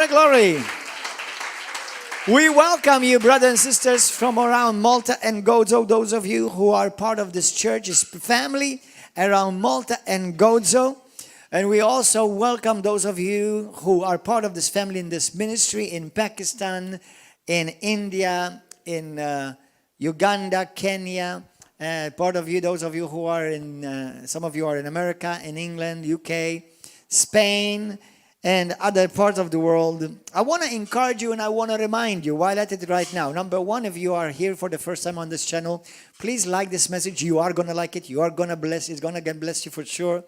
honor, glory. We welcome you, brothers and sisters from around Malta and Gozo. Those of you who are part of this church's family around Malta and Gozo. And we also welcome those of you who are part of this family in this ministry in Pakistan, in India, in Uganda, Kenya. Part of you, those of you who are in, some of you are in America, in England, UK, Spain, and other parts of the world. I want to encourage you and I want to remind you while at it right now. Number one, if you are here for the first time on this channel, please like this message. You are going to like it. You are going to bless. It's going to bless you for sure.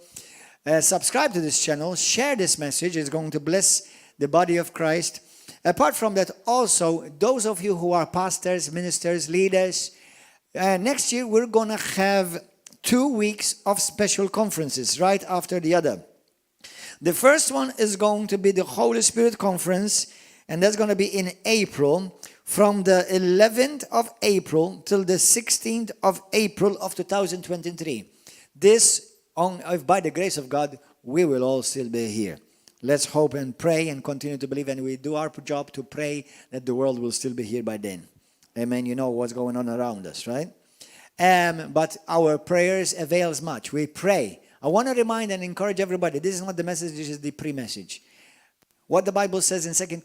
Subscribe to this channel. Share this message. It's going to bless the body of Christ. Apart from that, also, those of you who are pastors, ministers, leaders, next year we're going to have 2 weeks of special conferences right after the other. The first one is going to be the Holy Spirit Conference, and that's going to be in April, from the 11th of April till the 16th of April of 2023. This, by the grace of God, we will all still be here. Let's hope and pray and continue to believe, and we do our job to pray that the world will still be here by then. Amen. You know what's going on around us, right? But our prayers avails much. We pray. I want to remind and encourage everybody, this is not the message, this is the pre-message. What the Bible says in 2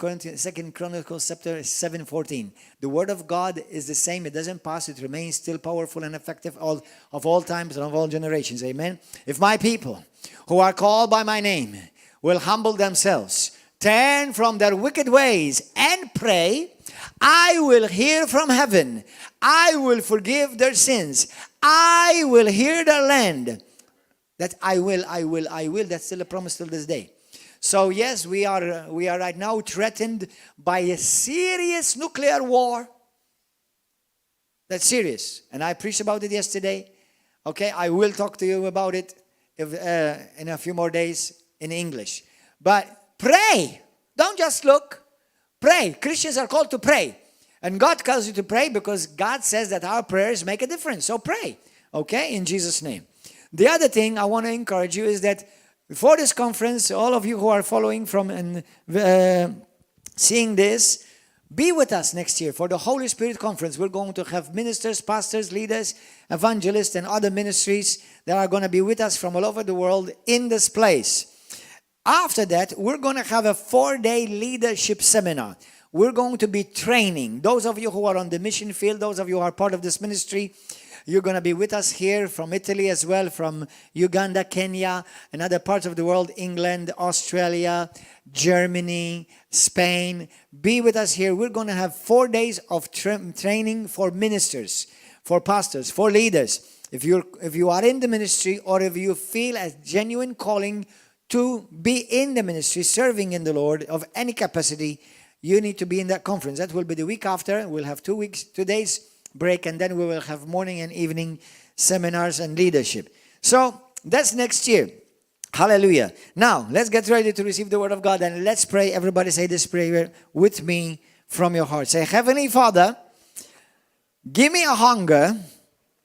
Chronicles chapter 7:14. The word of God is the same. It doesn't pass. It remains still powerful and effective of all times and of all generations. Amen. If my people who are called by my name will humble themselves, turn from their wicked ways and pray, I will hear from heaven. I will forgive their sins. I will hear their land. That I will. That's still a promise till this day. So yes, we are right now threatened by a serious nuclear war. That's serious. And I preached about it yesterday. Okay, I will talk to you about it in a few more days in English. But pray. Don't just look. Pray. Christians are called to pray. And God calls you to pray because God says that our prayers make a difference. So pray. Okay, in Jesus' name. The other thing I want to encourage you is that before this conference, all of you who are following from and seeing this, be with us next year for the Holy Spirit Conference. We're going to have ministers, pastors, leaders, evangelists, and other ministries that are going to be with us from all over the world in this place. After that, we're going to have a 4-day leadership seminar. We're going to be training. Those of you who are on the mission field, those of you who are part of this ministry, you're going to be with us here from Italy as well, from Uganda, Kenya, and other parts of the world, England, Australia, Germany, Spain. Be with us here. We're going to have 4 days of training for ministers, for pastors, for leaders. If you are in the ministry or if you feel a genuine calling to be in the ministry, serving in the Lord of any capacity, you need to be in that conference. That will be the week after. We'll have 2 days break, and then we will have morning and evening seminars and leadership. So that's next year. Hallelujah. Now let's get ready to receive the word of God, and let's pray. Everybody say this prayer with me from your heart. Say, Heavenly Father, give me a hunger,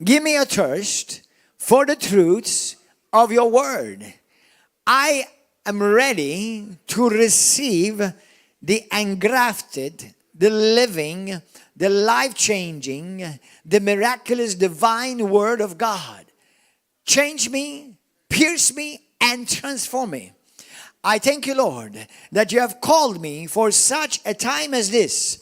give me a thirst for the truths of your word. I am ready to receive the engrafted, the living, the life-changing, the miraculous, divine word of God. Change me, pierce me, and transform me. I thank you, Lord, that you have called me for such a time as this.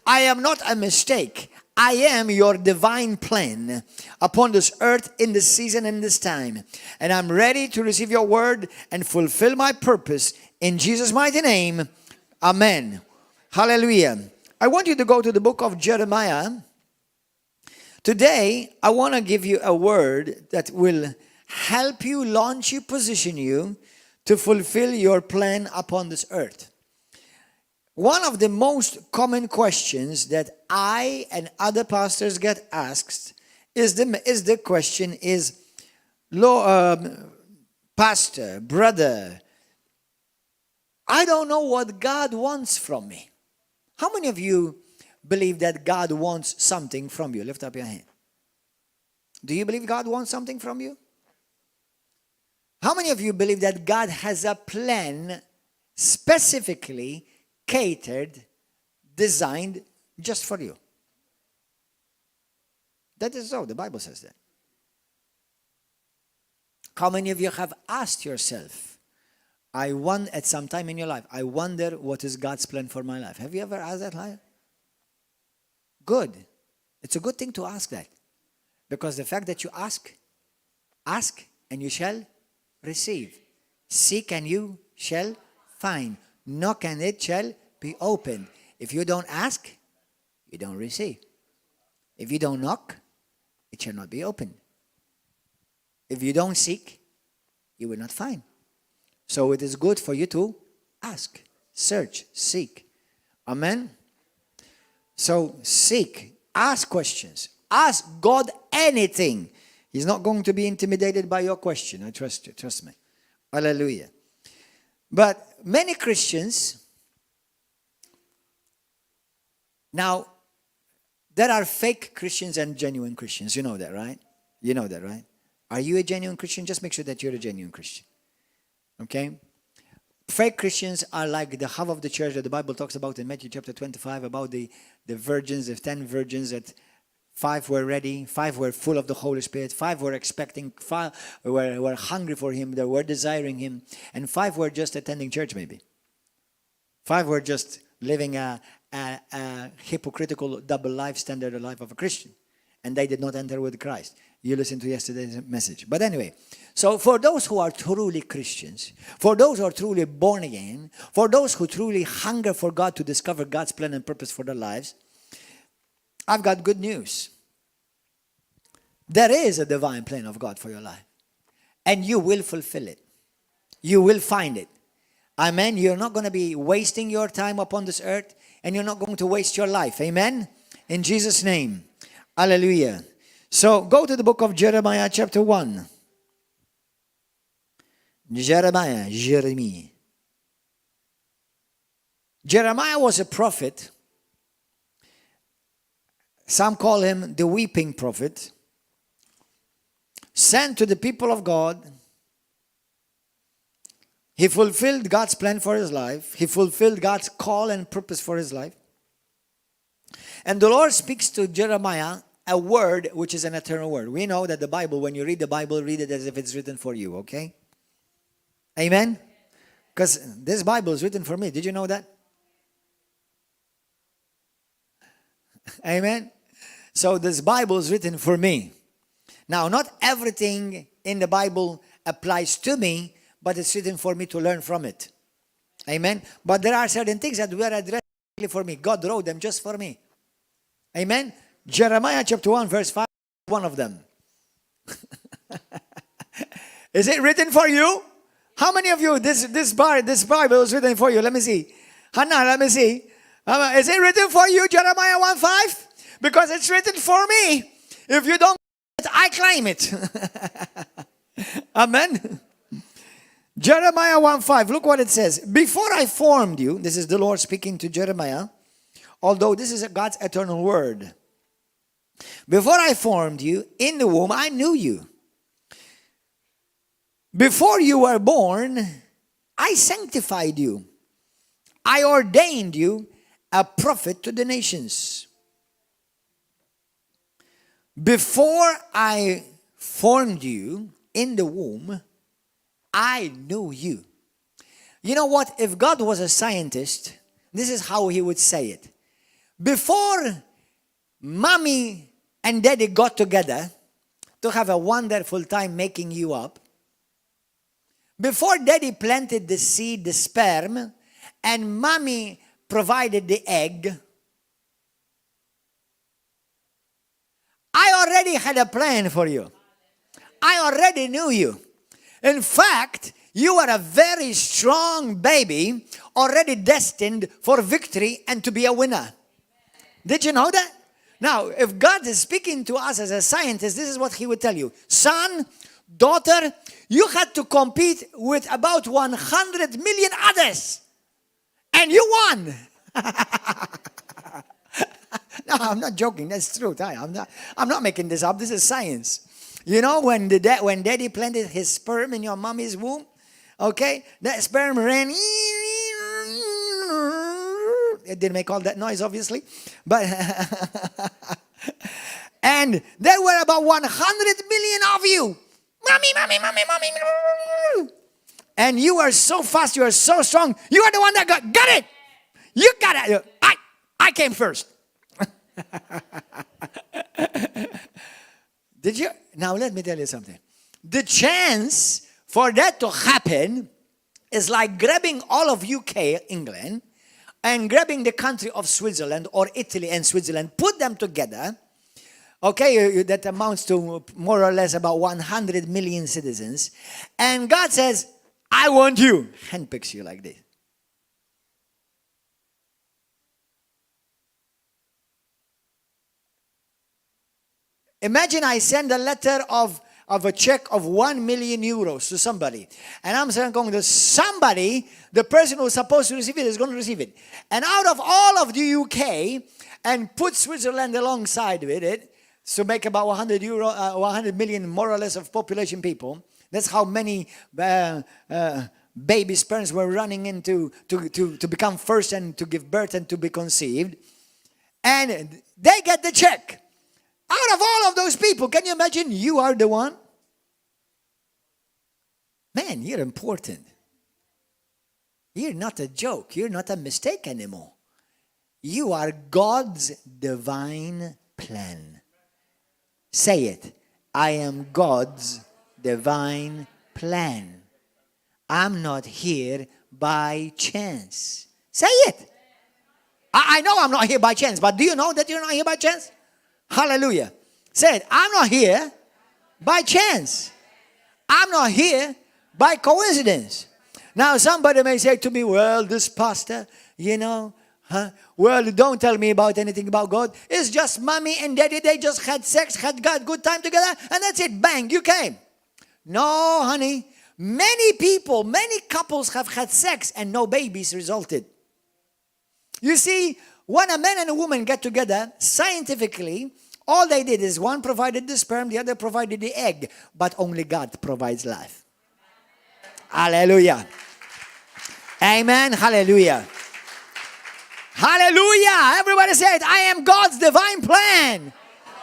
I am not a mistake. I am your divine plan upon this earth in this season and this time. And I'm ready to receive your word and fulfill my purpose in Jesus' mighty name. Amen. Hallelujah. I want you to go to the book of Jeremiah. Today, I want to give you a word that will help you, launch you, position you to fulfill your plan upon this earth. One of the most common questions that I and other pastors get asked is the question, Pastor, brother, I don't know what God wants from me. How many of you believe that God wants something from you? Lift up your hand. Do you believe God wants something from you? How many of you believe that God has a plan specifically catered, designed just for you. That is so. The Bible says that. How many of you have asked yourself, at some time in your life, I wonder what is God's plan for my life? Have you ever asked that? Good. It's a good thing to ask that. Because the fact that you ask and you shall receive. Seek and you shall find. Knock and it shall be opened. If you don't ask, you don't receive. If you don't knock, it shall not be opened. If you don't seek, you will not find. So it is good for you to ask, search, seek. Amen? So seek, ask questions. Ask God anything. He's not going to be intimidated by your question. I trust you. Trust me. Hallelujah. But many Christians, now, there are fake Christians and genuine Christians. You know that, right? You know that, right? Are you a genuine Christian? Just make sure that you're a genuine Christian. Okay? Fake Christians are like the half of the church that the Bible talks about in Matthew chapter 25, about the virgins, the 10 virgins, that 5 were ready, 5 were full of the Holy Spirit, 5 were expecting, 5 were hungry for Him, they were desiring Him, and 5 were just attending church maybe. 5 were just living a hypocritical double life, standard life of a Christian. And they did not enter with Christ. You listened to yesterday's message. But anyway, so for those who are truly Christians, for those who are truly born again, for those who truly hunger for God to discover God's plan and purpose for their lives, I've got good news. There is a divine plan of God for your life. And you will fulfill it. You will find it. Amen. You're not going to be wasting your time upon this earth, and you're not going to waste your life. Amen. In Jesus' name. Hallelujah. So go to the book of Jeremiah chapter 1. Jeremiah. Jeremiah was a prophet. Some call him the weeping prophet. Sent to the people of God. He fulfilled God's plan for his life. He fulfilled God's call and purpose for his life. And the Lord speaks to Jeremiah a word which is an eternal word. We know that the Bible, when you read the Bible, read it as if it's written for you, okay? Amen? Because this Bible is written for me. Did you know that? Amen? So this Bible is written for me. Now, not everything in the Bible applies to me, but it's written for me to learn from it. Amen? But there are certain things that were addressed for me. God wrote them just for me. Amen? Jeremiah chapter 1 verse 5 is one of them. Is it written for you? How many of you, this Bible is written for you? Let me see. Hannah, let me see. Is it written for you, Jeremiah 1:5? Because it's written for me. If you don't, I claim it. Amen? Jeremiah 1:5, look what it says. Before I formed you, this is the Lord speaking to Jeremiah, although this is God's eternal word. Before I formed you in the womb, I knew you. Before you were born, I sanctified you. I ordained you a prophet to the nations. Before I formed you in the womb, I knew you. You know what? If God was a scientist, this is how he would say it. Before mommy and daddy got together to have a wonderful time making you up, before daddy planted the seed, the sperm, and mommy provided the egg, I already had a plan for you. I already knew you. In fact, you are a very strong baby, already destined for victory and to be a winner. Did you know that? Now, if God is speaking to us as a scientist, this is what he would tell you. Son, daughter, you had to compete with about 100 million others. And you won. No, I'm not joking. That's true. I'm not making this up. This is science. You know, when daddy planted his sperm in your mommy's womb, okay, that sperm ran It didn't make all that noise, obviously. But and there were about 100 million of you. Mommy, mommy, mommy, mommy. And you are so fast, you are so strong. You are the one that got it. You got it. I came first. Did you? Now let me tell you something. The chance for that to happen is like grabbing all of UK, England, and grabbing the country of Switzerland or Italy and Switzerland, put them together. Okay, that amounts to more or less about 100 million citizens. And God says, I want you. Handpicks you like this. Imagine I send a letter of a check of 1 million euros to somebody. And I'm saying, going to somebody, the person who's supposed to receive it is going to receive it. And out of all of the UK, and put Switzerland alongside with it, so make about 100 million more or less of population people. That's how many babies' parents were running in to become first and to give birth and to be conceived. And they get the check. Out of all of those people, can you imagine you are the one? Man, you're important. You're not a joke. You're not a mistake anymore. You are God's divine plan. Say it. I am God's divine plan. I'm not here by chance. Say it. I know I'm not here by chance, but do you know that you're not here by chance? Hallelujah. Say it. I'm not here by chance. I'm not here by coincidence. Now somebody may say to me, well, this pastor, well, don't tell me about anything about God. It's just mommy and daddy. They just had sex, had got good time together, and that's it. Bang, you came. No, honey. Many people, many couples have had sex and no babies resulted. You see, when a man and a woman get together, scientifically, all they did is one provided the sperm, the other provided the egg, but only God provides life. Hallelujah. Amen. Hallelujah. Hallelujah. Everybody say it. I am God's divine plan.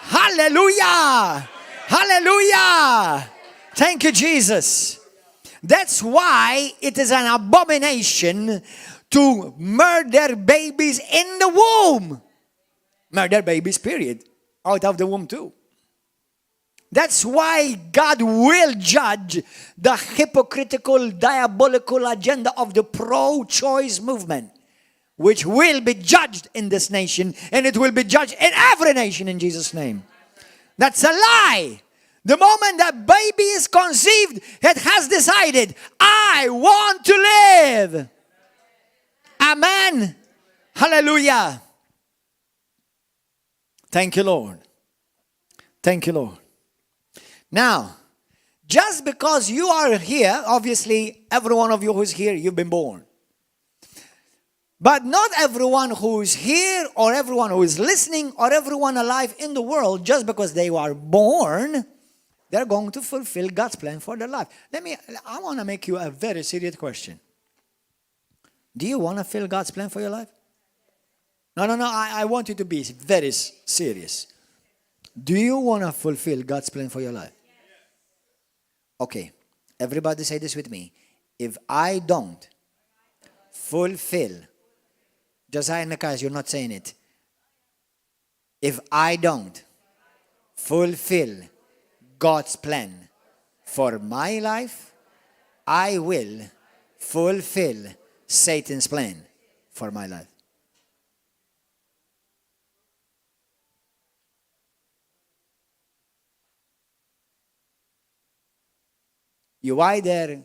Hallelujah. Hallelujah. Thank you, Jesus. That's why it is an abomination to murder babies in the womb. Murder babies, period. Out of the womb too. That's why God will judge the hypocritical, diabolical agenda of the pro-choice movement, which will be judged in this nation, and it will be judged in every nation in Jesus' name. That's a lie. The moment that baby is conceived, it has decided, I want to live. Amen. Hallelujah. Thank you, Lord. Thank you, Lord. Now, just because you are here, obviously, every one of you who's here, you've been born. But not everyone who is here, or everyone who is listening, or everyone alive in the world, just because they are born, they're going to fulfill God's plan for their life. I want to make you a very serious question. Do you want to fulfill God's plan for your life? No, I want you to be very serious. Do you want to fulfill God's plan for your life? Okay, everybody say this with me. If I don't fulfill, Josiah and Nakas, you're not saying it. If I don't fulfill God's plan for my life, I will fulfill Satan's plan for my life. You either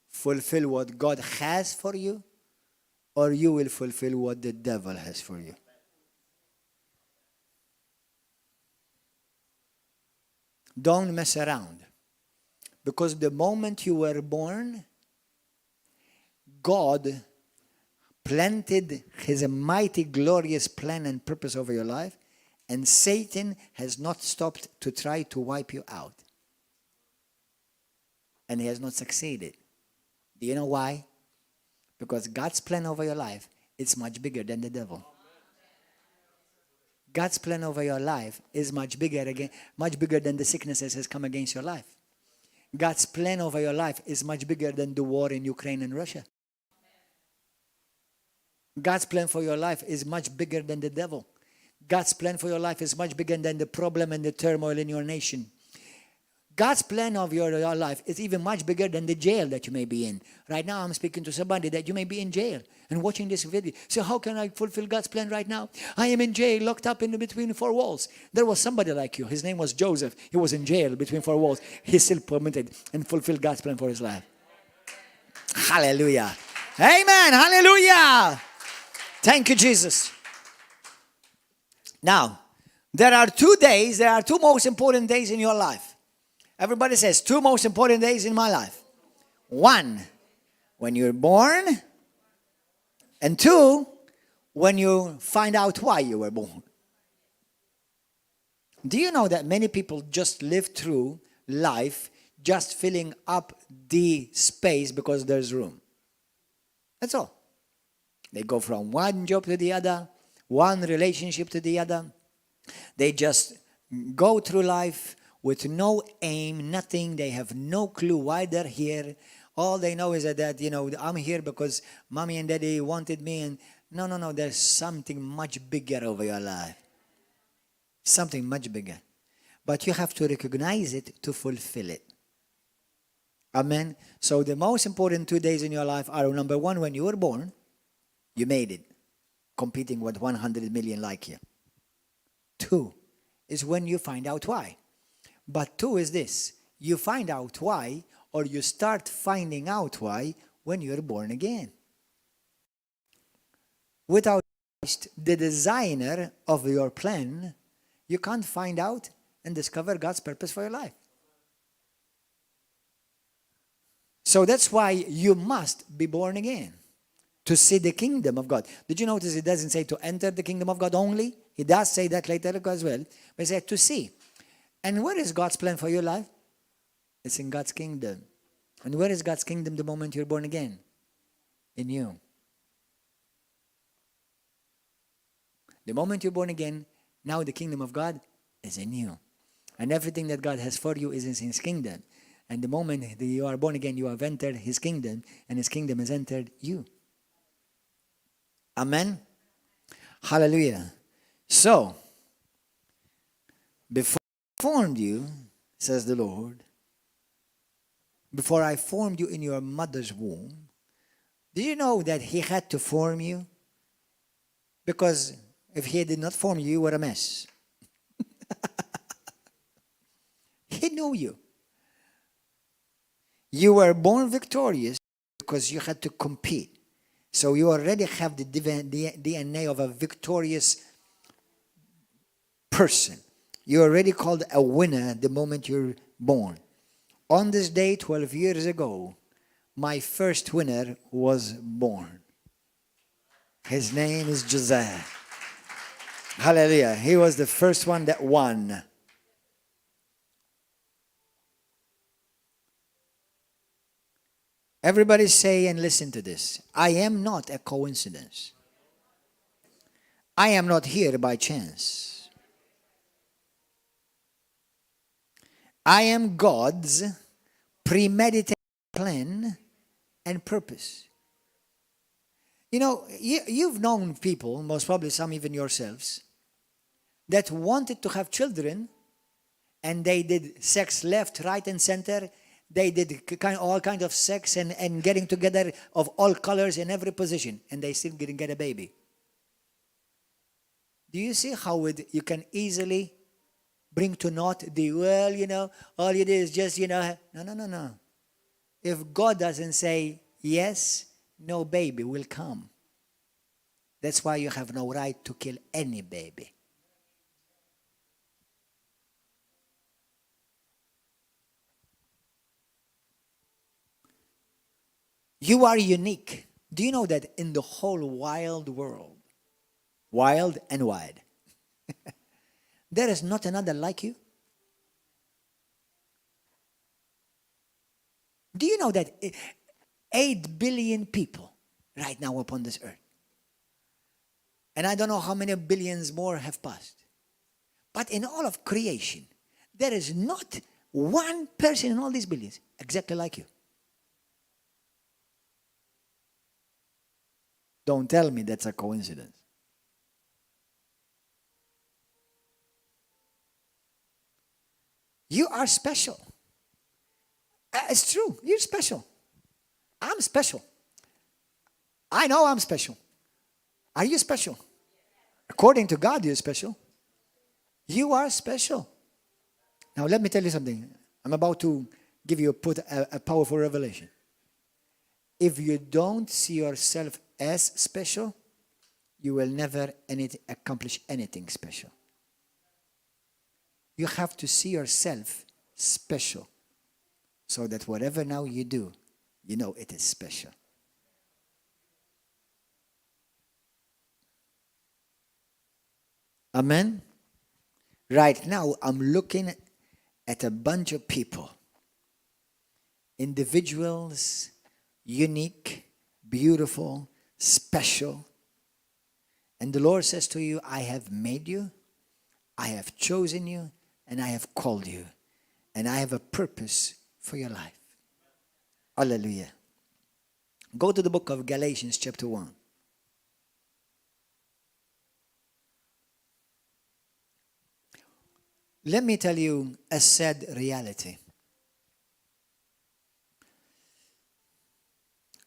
fulfill what God has for you, or you will fulfill what the devil has for you. Don't mess around. Because the moment you were born, God planted his mighty, glorious plan and purpose over your life, and Satan has not stopped to try to wipe you out. And he has not succeeded. Do you know why? Because God's plan over your life it's much bigger than the devil. God's plan over your life is much bigger than the sicknesses has come against your life. God's plan over your life is much bigger than the war in Ukraine and Russia. God's plan for your life is much bigger than the devil. God's plan for your life is much bigger than the problem and the turmoil in your nation. God's plan of your life is even much bigger than the jail that you may be in. Right now, I'm speaking to somebody that you may be in jail and watching this video. So how can I fulfill God's plan right now? I am in jail, locked up in between four walls. There was somebody like you. His name was Joseph. He was in jail between four walls. He still permitted and fulfilled God's plan for his life. Hallelujah. Amen. Hallelujah. Thank you, Jesus. Now, there are two most important days in your life. Everybody says, two most important days in my life. One, when you're born. And two, when you find out why you were born. Do you know that many people just live through life just filling up the space because there's room? That's all. They go from one job to the other, one relationship to the other. They just go through life with no aim, nothing. They have no clue why they're here. All they know is that, I'm here because mommy and daddy wanted me. And no, there's something much bigger over your life. Something much bigger. But you have to recognize it to fulfill it. Amen. So the most important 2 days in your life are, number one, when you were born, you made it, competing with 100 million like you. Two is when you find out why. But two is this: you find out why, or you start finding out why when you're born again. Without Christ, the designer of your plan, you can't find out and discover God's purpose for your life. So that's why you must be born again to see the kingdom of God. Did you notice it doesn't say to enter the kingdom of God only? It does say that later as well. But it says to see. And where is God's plan for your life? It's in God's kingdom. And where is God's kingdom the moment you're born again? In you. The moment you're born again, now the kingdom of God is in you. And everything that God has for you is in His kingdom. And the moment that you are born again, you have entered His kingdom, and His kingdom has entered you. Amen? Hallelujah. So, before I formed you, says the Lord, before I formed you in your mother's womb, did you know that He had to form you? Because if He did not form you, you were a mess. He knew you. You were born victorious because you had to compete. So you already have the DNA of a victorious person. You're already called a winner the moment you're born. On this day, 12 years ago, my first winner was born. His name is Josiah. Hallelujah. He was the first one that won. Everybody say and listen to this. I am not a coincidence. I am not here by chance. I am God's premeditated plan and purpose. You know, you've known people, most probably some even yourselves, that wanted to have children, and they did sex left, right, and center. They did all kinds of sex and getting together of all colors in every position, and they still didn't get a baby. Do you see how you can easily bring to naught all you do is just, no. If God doesn't say yes, no baby will come. That's why you have no right to kill any baby. You are unique. Do you know that in the whole wild world, wild and wide, there is not another like you? Do you know that 8 billion people right now upon this earth? And I don't know how many billions more have passed. But in all of creation, there is not one person in all these billions exactly like you. Don't tell me that's a coincidence. You are special. It's true. You're special. I'm special. I know I'm special. Are you special? According to God, you're special. You are special. Now, let me tell you something. I'm about to give you a powerful revelation. If you don't see yourself as special, you will never accomplish anything special. You have to see yourself special so that whatever now you do, you know it is special. Amen? Right now, I'm looking at a bunch of people. Individuals, unique, beautiful, special. And the Lord says to you, I have made you, I have chosen you, and I have called you. And I have a purpose for your life. Hallelujah. Go to the book of Galatians chapter 1. Let me tell you a sad reality.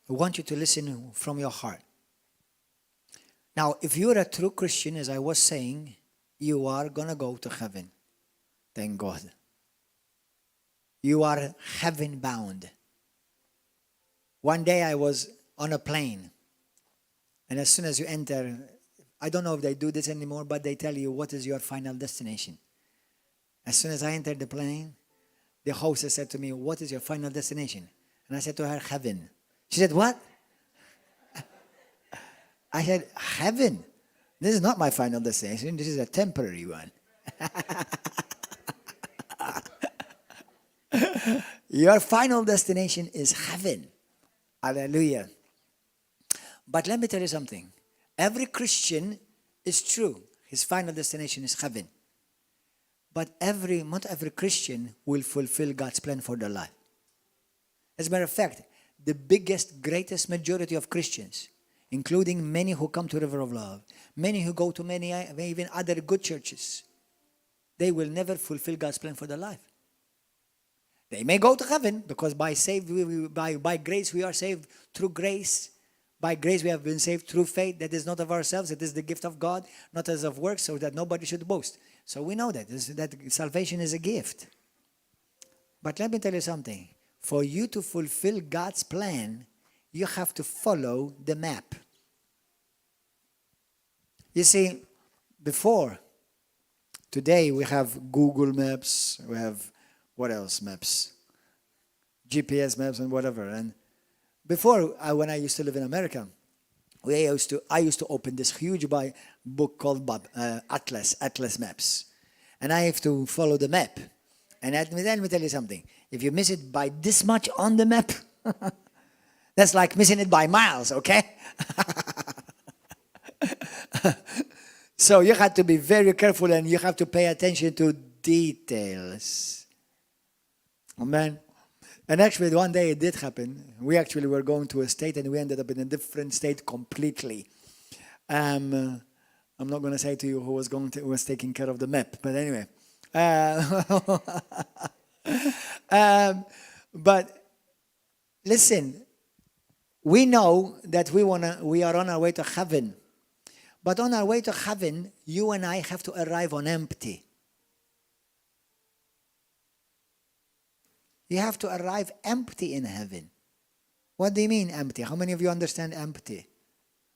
I want you to listen from your heart. Now, if you're a true Christian, as I was saying, you are going to go to heaven. Thank God. You are heaven bound. One day I was on a plane, and as soon as you enter, I don't know if they do this anymore, but they tell you what is your final destination. As soon as I entered the plane, the hostess said to me, what is your final destination? And I said to her, heaven. She said, what? I said, heaven. This is not my final destination. This is a temporary one. Your final destination is heaven. Hallelujah. But let me tell you something. Every Christian is true. His final destination is heaven. But not every Christian will fulfill God's plan for their life. As a matter of fact, the greatest majority of Christians, including many who come to River of Love, many who go to many even other good churches, they will never fulfill God's plan for their life. They may go to heaven because by grace we are saved through grace. By grace we have been saved through faith. That is not of ourselves. It is the gift of God, not as of works, so that nobody should boast. So we know that salvation is a gift. But let me tell you something. For you to fulfill God's plan, you have to follow the map. You see, today we have Google Maps, we have, what else, maps? GPS maps and whatever. And before, when I used to live in America, I used to open this huge book called Atlas Maps. And I have to follow the map. And let me tell you something. If you miss it by this much on the map, that's like missing it by miles, okay? So you have to be very careful and you have to pay attention to details. Amen. And actually, one day it did happen. We actually were going to a state and we ended up in a different state completely. I'm not going to say to you who was taking care of the map, but anyway. But listen, we know that we are on our way to heaven. But on our way to heaven, you and I have to arrive on empty. You have to arrive empty in heaven. What do you mean empty? How many of you understand empty?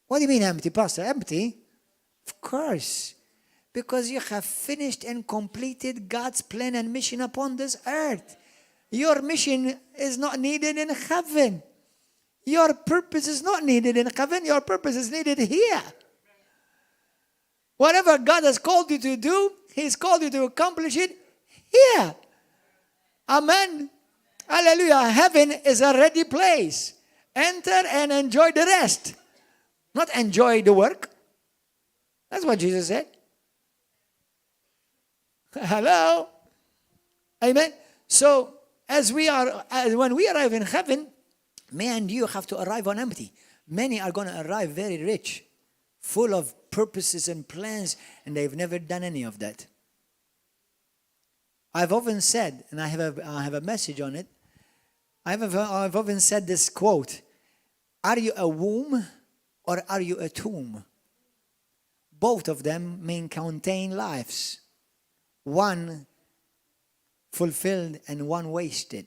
What do you mean empty, Pastor? Empty? Of course. Because you have finished and completed God's plan and mission upon this earth. Your mission is not needed in heaven. Your purpose is not needed in heaven. Your purpose is needed here. Whatever God has called you to do, He's called you to accomplish it here. Amen. Hallelujah. Heaven is a ready place. Enter and enjoy the rest. Not enjoy the work. That's what Jesus said. Hello? Amen? So, when we arrive in heaven, me and you have to arrive on empty. Many are going to arrive very rich, full of purposes and plans, and they've never done any of that. I've often said, and I have a message on it, I've often said this quote, are you a womb or are you a tomb? Both of them may contain lives. One fulfilled and one wasted.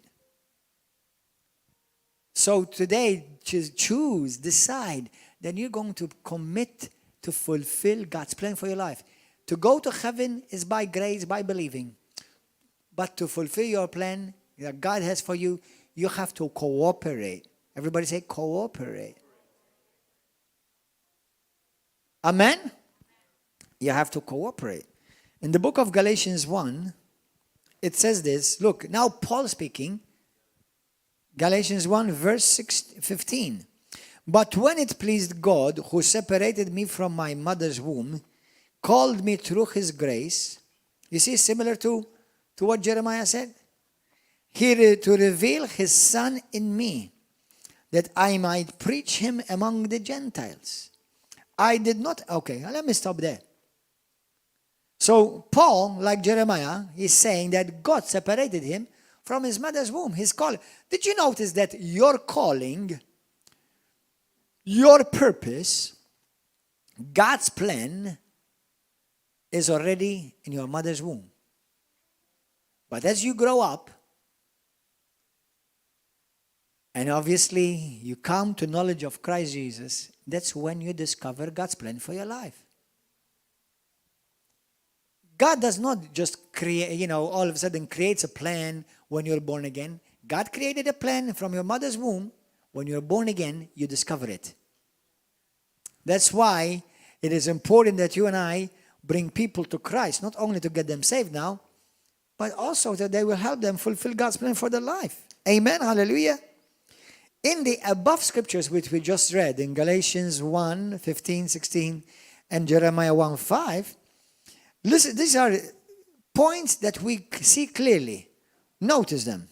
So today, choose, decide that you're going to commit to fulfill God's plan for your life. To go to heaven is by grace, by believing. But to fulfill your plan that God has for you, you have to cooperate. Everybody say cooperate. Amen? You have to cooperate. In the book of Galatians 1, it says this. Look, now Paul speaking. Galatians 1 verse 15. But when it pleased God, who separated me from my mother's womb, called me through his grace. You see, similar to what Jeremiah said. To reveal his son in me, that I might preach him among the Gentiles. I did not, okay, let me stop there. So Paul, like Jeremiah, is saying that God separated him from his mother's womb, his calling. Did you notice that your calling, your purpose, God's plan is already in your mother's womb? But as you grow up, and obviously you come to knowledge of Christ Jesus, that's when you discover God's plan for your life. God does not just create, all of a sudden creates a plan when you're born again. God created a plan from your mother's womb. When you're born again, you discover it. That's why it is important that you and I bring people to Christ, not only to get them saved now, but also that they will help them fulfill God's plan for their life. Amen. Hallelujah. In the above scriptures which we just read, in Galatians 1, 15, 16, and Jeremiah 1, 5, listen, these are points that we see clearly. Notice them.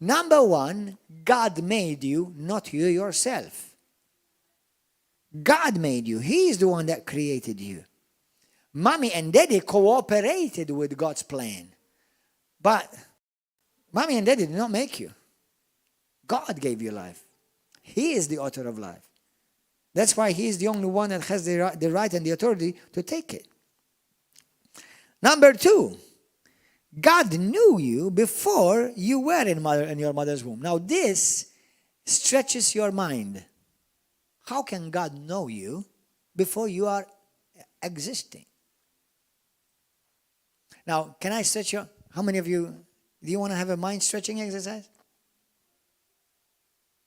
Number one, God made you, not you yourself. God made you. He is the one that created you. Mommy and daddy cooperated with God's plan. But mommy and daddy did not make you. God gave you life. He is the author of life. That's why he is the only one that has the right and the authority to take it. Number two, God knew you before you were in your mother's womb. Now this stretches your mind. How can God know you before you are existing? Now, can I stretch your... How many of you, do you want to have a mind-stretching exercise?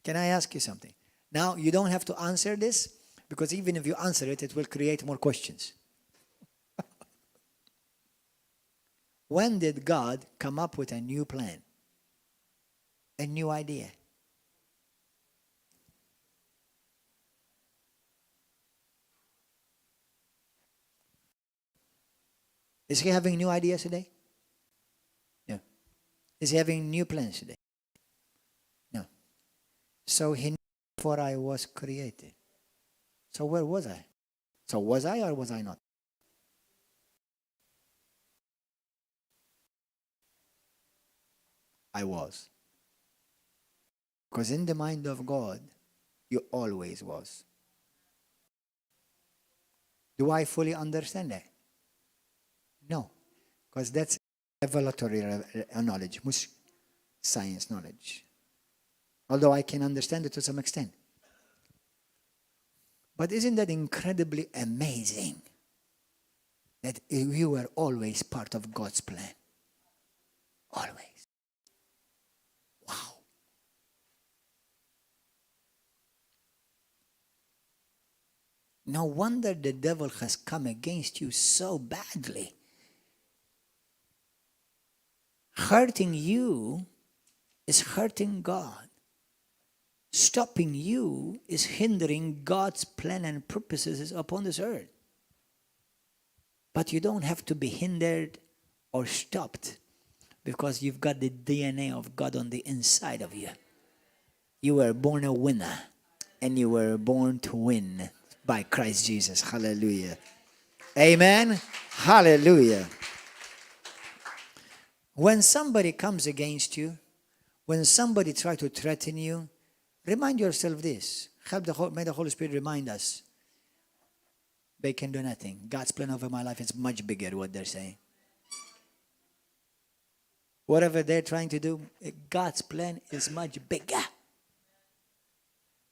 Can I ask you something? Now, you don't have to answer this, because even if you answer it, it will create more questions. When did God come up with a new plan? A new idea? Is he having new ideas today? No. Is he having new plans today? No. So he knew before I was created. So where was I? So was I or was I not? I was. Because in the mind of God, you always was. Do I fully understand that? No. Because that's revelatory knowledge, science knowledge. Although I can understand it to some extent. But isn't that incredibly amazing that you were always part of God's plan? Always. Wow. No wonder the devil has come against you so badly. Hurting you is hurting God. Stopping you is hindering God's plan and purposes upon this earth. But you don't have to be hindered or stopped because you've got the DNA of God on the inside of you. You were born a winner and you were born to win by Christ Jesus. Hallelujah. Amen. Hallelujah. When somebody comes against you, when somebody tries to threaten you, remind yourself this. May the Holy Spirit remind us. They can do nothing. God's plan over my life is much bigger, what they're saying. Whatever they're trying to do, God's plan is much bigger.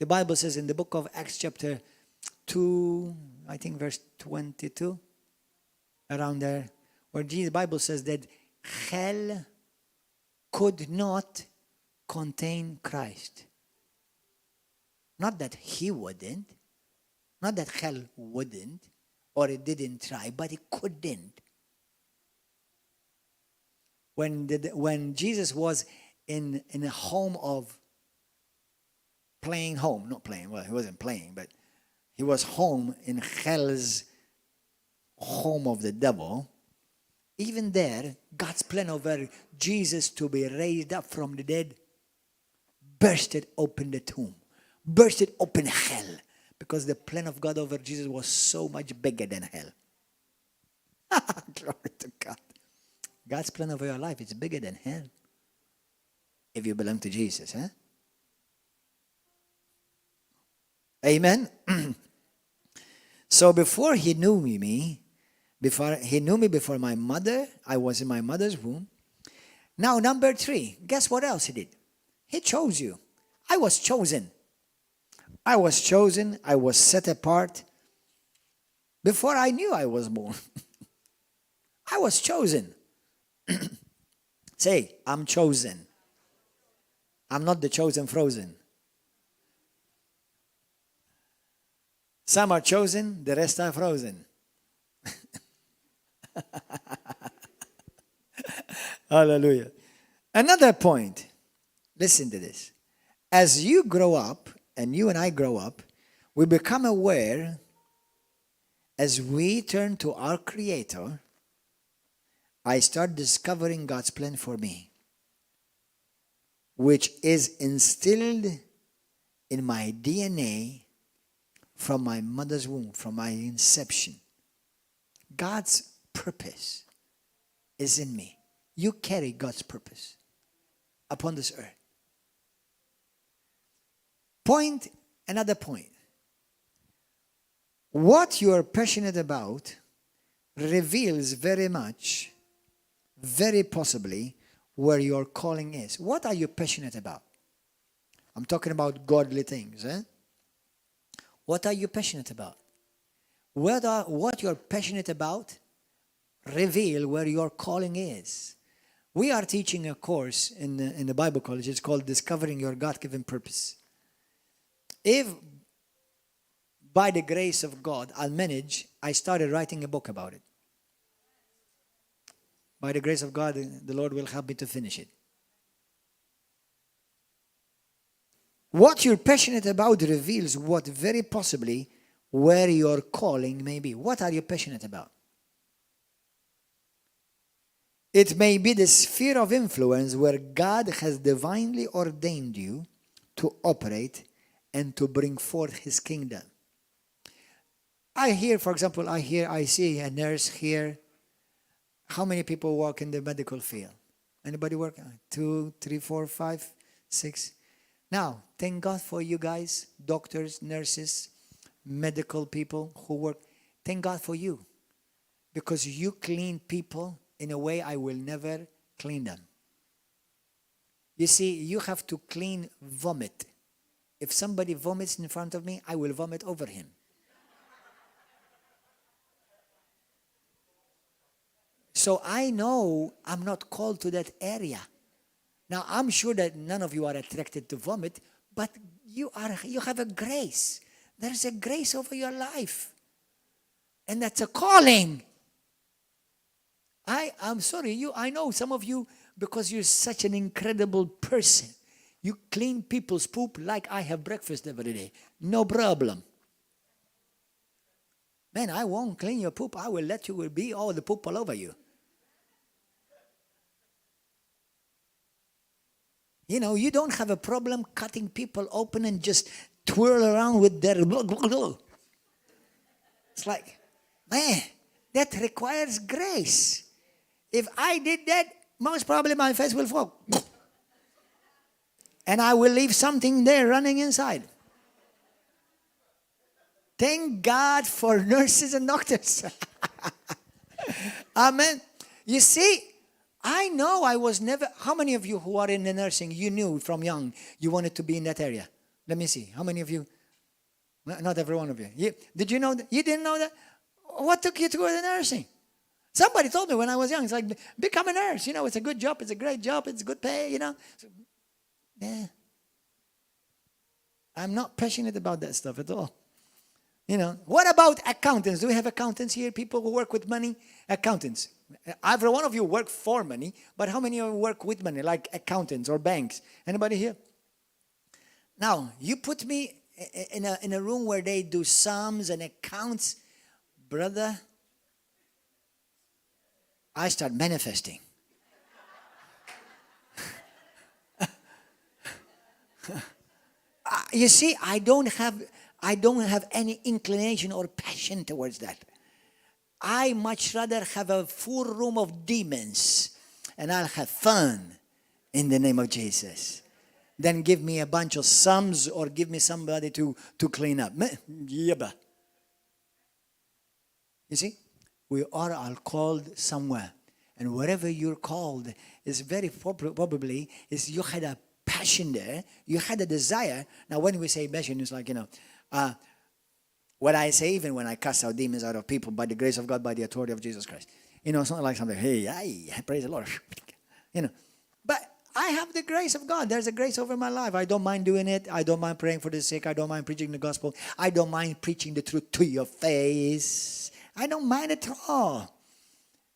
The Bible says in the book of Acts chapter 2, I think verse 22, around there, where the Bible says that hell could not contain Christ. Not that he wouldn't, not that hell wouldn't, or it didn't try, but it couldn't. When Jesus was in a home of he wasn't playing, but he was home in hell's home of the devil. Even there, God's plan over Jesus to be raised up from the dead bursted open the tomb, bursted open hell, because the plan of God over Jesus was so much bigger than hell. Glory to God. God's plan over your life is bigger than hell if you belong to Jesus. Huh? Amen. So before he knew me before my mother, I was in my mother's womb. Now, number 3, guess what else he did? He chose you. I was chosen. I was chosen. I was set apart. Before I knew I was born, I was chosen. Say, I'm chosen. I'm not the chosen frozen. Some are chosen, the rest are frozen. Hallelujah. Another point. Listen to this. As you grow up, and you and I grow up, we become aware as we turn to our Creator. I start discovering God's plan for me, which is instilled in my DNA from my mother's womb, from my inception. God's purpose is in me. You carry God's purpose upon this earth. Another point. What you are passionate about reveals very much, very possibly, where your calling is. What are you passionate about? I'm talking about godly things. What are you passionate about? What you're passionate about reveal where your calling is. We are teaching a course in the Bible college. It's called Discovering Your God-Given Purpose. If by the grace of God I started writing a book about it. By the grace of God, the Lord will help me to finish it. What you're passionate about reveals what very possibly where your calling may be. What are you passionate about? It may be the sphere of influence where God has divinely ordained you to operate and to bring forth His kingdom. I see a nurse here. How many people work in the medical field? Anybody work? 2, 3, 4, 5, 6. Now, thank God for you guys, doctors, nurses, medical people who work. Thank God for you. Because you clean people in a way I will never clean them. You see, you have to clean vomit. If somebody vomits in front of me, I will vomit over him. So I know I'm not called to that area. Now, I'm sure that none of you are attracted to vomit, but you have a grace. There's a grace over your life. And that's a calling. I'm sorry, I know some of you, because you're such an incredible person, you clean people's poop like I have breakfast every day. No problem. Man, I won't clean your poop. I will let you be all the poop all over you. You know, you don't have a problem cutting people open and just twirl around with their blah, blah, blah. It's like, man, that requires grace. If I did that, most probably my face will fall. And I will leave something there running inside. Thank God for nurses and doctors. Amen. You see, I know I was never... How many of you who are in the nursing, you knew from young you wanted to be in that area? Let me see. How many of you? Not every one of you. Did you know that? You didn't know that? What took you to go to nursing? Somebody told me when I was young, it's like, become a nurse. You know, it's a good job. It's a great job. It's good pay, you know. So, yeah. I'm not passionate about that stuff at all. You know, what about accountants? Do we have accountants here? People who work with money? Accountants. Every one of you work for money, but how many of you work with money, like accountants or banks? Anybody here? Now, you put me in a room where they do sums and accounts, brother, I start manifesting. You see, I don't have any inclination or passion towards that. I much rather have a full room of demons and I'll have fun in the name of Jesus than give me a bunch of sums or give me somebody to clean up. You see, we are all called somewhere. And wherever you're called is very probably is you had a passion there, you had a desire. Now when we say passion, it's like, you know, what I say, even when I cast out demons out of people by the grace of God, by the authority of Jesus Christ. You know, it's not like something, hey, praise the Lord. You know, but I have the grace of God. There's a grace over my life. I don't mind doing it. I don't mind praying for the sick. I don't mind preaching the gospel. I don't mind preaching the truth to your face. I don't mind at all.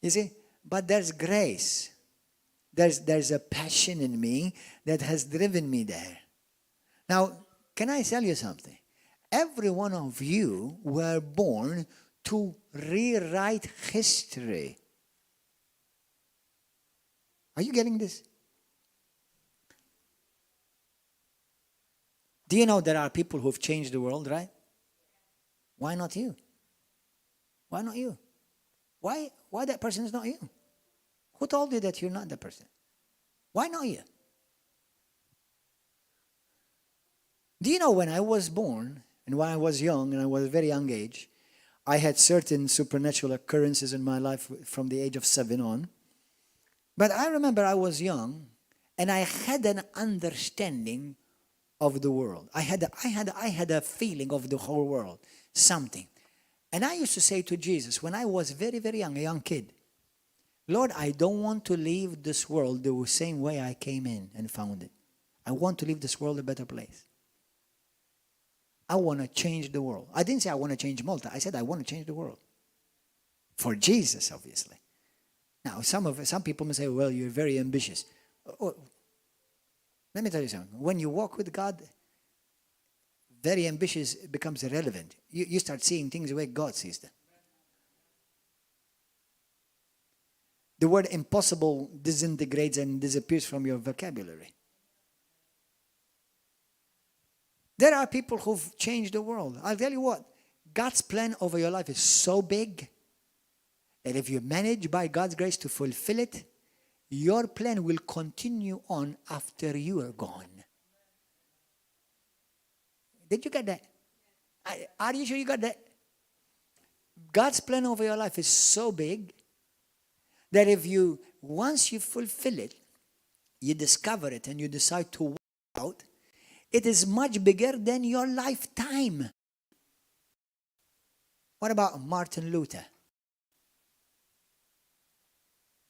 You see, but there's grace. There's a passion in me that has driven me there. Now, can I tell you something? Every one of you were born to rewrite history. Are you getting this? Do you know there are people who've changed the world, right? Why not you? Why not you? Why that person is not you? Who told you that you're not that person? Why not you? Do you know when I was born and when I was young and I was a very young age, I had certain supernatural occurrences in my life from the age of 7 on. But I remember I was young and I had an understanding of the world. I had a feeling of the whole world, something. And I used to say to Jesus when I was very, very young, a young kid, Lord, I don't want to leave this world the same way I came in and found it. I want to leave this world a better place. I want to change the world. I didn't say I want to change Malta. I said I want to change the world. For Jesus, obviously. Now, some people may say, well, you're very ambitious. Oh, let me tell you something. When you walk with God, very ambitious becomes irrelevant. You start seeing things the way God sees them. The word impossible disintegrates and disappears from your vocabulary. There are people who've changed the world. I'll tell you what, God's plan over your life is so big that if you manage by God's grace to fulfill it, your plan will continue on after you are gone. Did you get that? Are you sure you got that? God's plan over your life is so big that once you fulfill it, you discover it and you decide to walk out, it is much bigger than your lifetime. What about Martin Luther?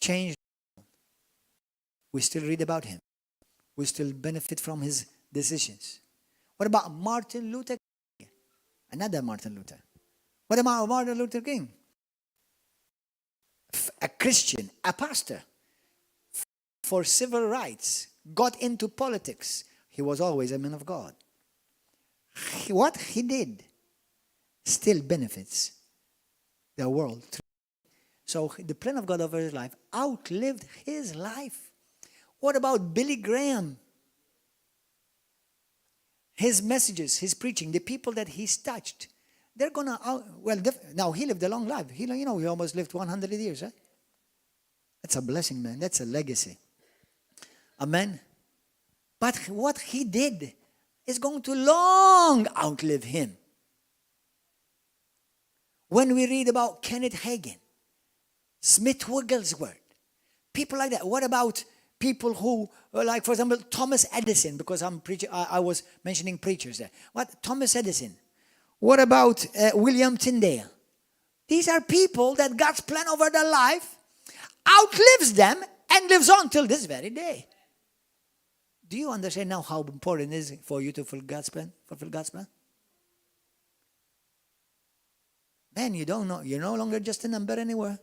Changed. We still read about him. We still benefit from his decisions. What about Martin Luther King? Another Martin Luther. What about Martin Luther King? A Christian, a pastor, for civil rights, got into politics. He was always a man of God. What he did still benefits the world. So the plan of God over his life outlived his life. What about Billy Graham? His messages, his preaching, the people that he's touched, they're going to, now he lived a long life. He almost lived 100 years, right? That's a blessing, man. That's a legacy. Amen. But what he did is going to long outlive him. When we read about Kenneth Hagin, Smith Wigglesworth, people like that. What about people who, like, for example, Thomas Edison, because I was mentioning preachers there. What? Thomas Edison. What about William Tyndale? These are people that God's plan over their life outlives them and lives on till this very day. Do you understand now how important it is for you to fulfill God's plan? Man, you don't know. You're no longer just a number anywhere.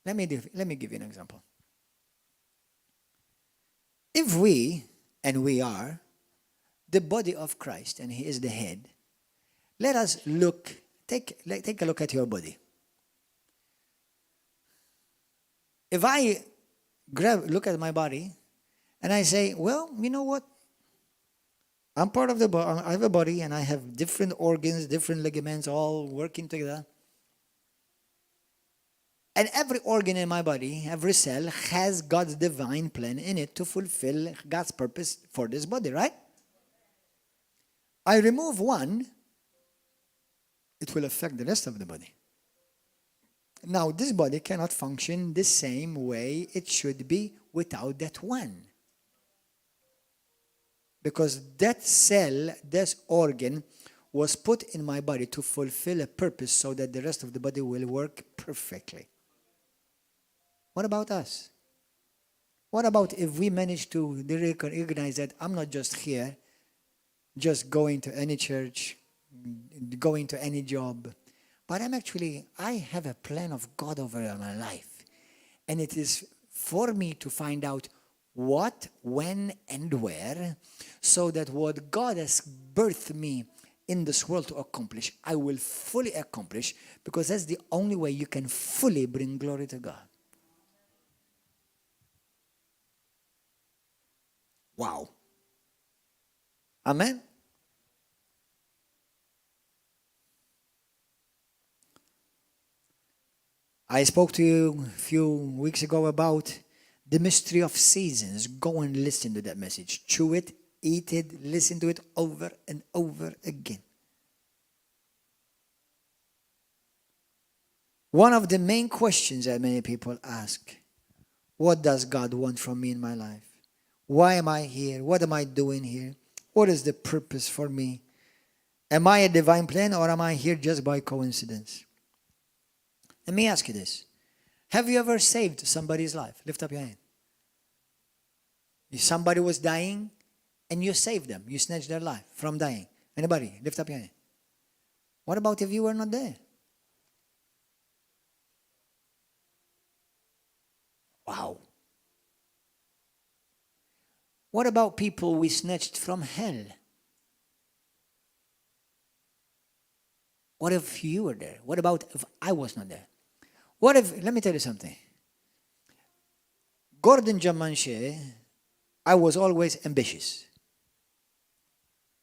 Let me give you an example. If we are the body of Christ and he is the head, let us take a look at your body. If I look at my body and I say, well, you know what? I'm part of the body. I have a body and I have different organs, different ligaments, all working together. And every organ in my body, every cell, has God's divine plan in it to fulfill God's purpose for this body, right? I remove one, it will affect the rest of the body. Now, this body cannot function the same way it should be without that one. Because that cell, this organ, was put in my body to fulfill a purpose so that the rest of the body will work perfectly. What about us? What about if we manage to recognize that I'm not just here, just going to any church, going to any job, but I have a plan of God over my life. And it is for me to find out what, when, and where, so that what God has birthed me in this world to accomplish, I will fully accomplish, because that's the only way you can fully bring glory to God. Wow. Amen. I spoke to you a few weeks ago about the mystery of seasons. Go and listen to that message. Chew it, eat it, listen to it over and over again. One of the main questions that many people ask, what does God want from me in my life? Why am I here? What am I doing here? What is the purpose for me? Am I a divine plan, or am I here just by coincidence? Let me ask you this. Have you ever saved somebody's life? Lift up your hand. If somebody was dying and you saved them, you snatched their life from dying. Anybody? Lift up your hand. What about if you were not there? Wow. What about people we snatched from hell? What if you were there? What about if I was not there? What if, let me tell you something. Gordon John Manchè, I was always ambitious.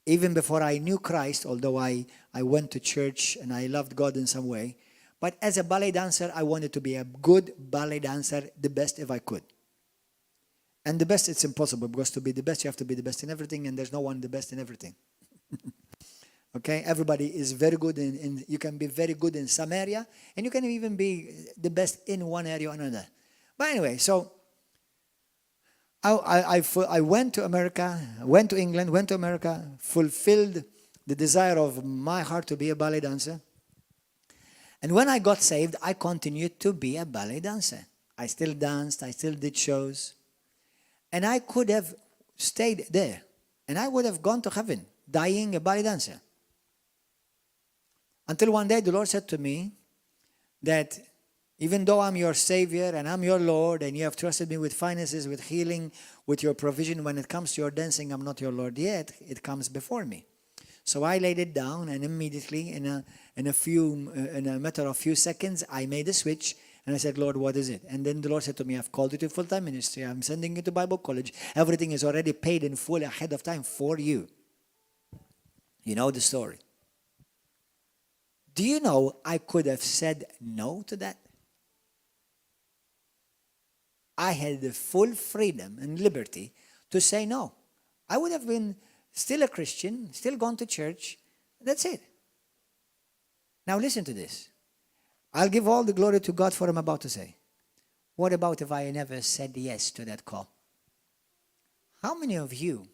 Even before I knew Christ, although I went to church and I loved God in some way, but as a ballet dancer, I wanted to be a good ballet dancer, the best if I could. And the best, it's impossible, because to be the best, you have to be the best in everything, and there's no one the best in everything. Okay? Everybody is very good you can be very good in some area, and you can even be the best in one area or another. But anyway, so I went to America, went to England, went to America, fulfilled the desire of my heart to be a ballet dancer. And when I got saved, I continued to be a ballet dancer. I still danced, I still did shows. And I could have stayed there. And I would have gone to heaven, dying a ballet dancer. Until one day the Lord said to me that even though I'm your Savior and I'm your Lord, and you have trusted me with finances, with healing, with your provision, when it comes to your dancing, I'm not your Lord yet. It comes before me. So I laid it down, and immediately, in a matter of few seconds, I made a switch, and I said, Lord, what is it? And then the Lord said to me, I've called you to full-time ministry. I'm sending you to Bible college. Everything is already paid in full ahead of time for you. You know the story. Do you know I could have said no to that? I had the full freedom and liberty to say no. I would have been still a Christian, still gone to church. That's it. Now listen to this. I'll give all the glory to God for what I'm about to say. What about if I never said yes to that call? How many of you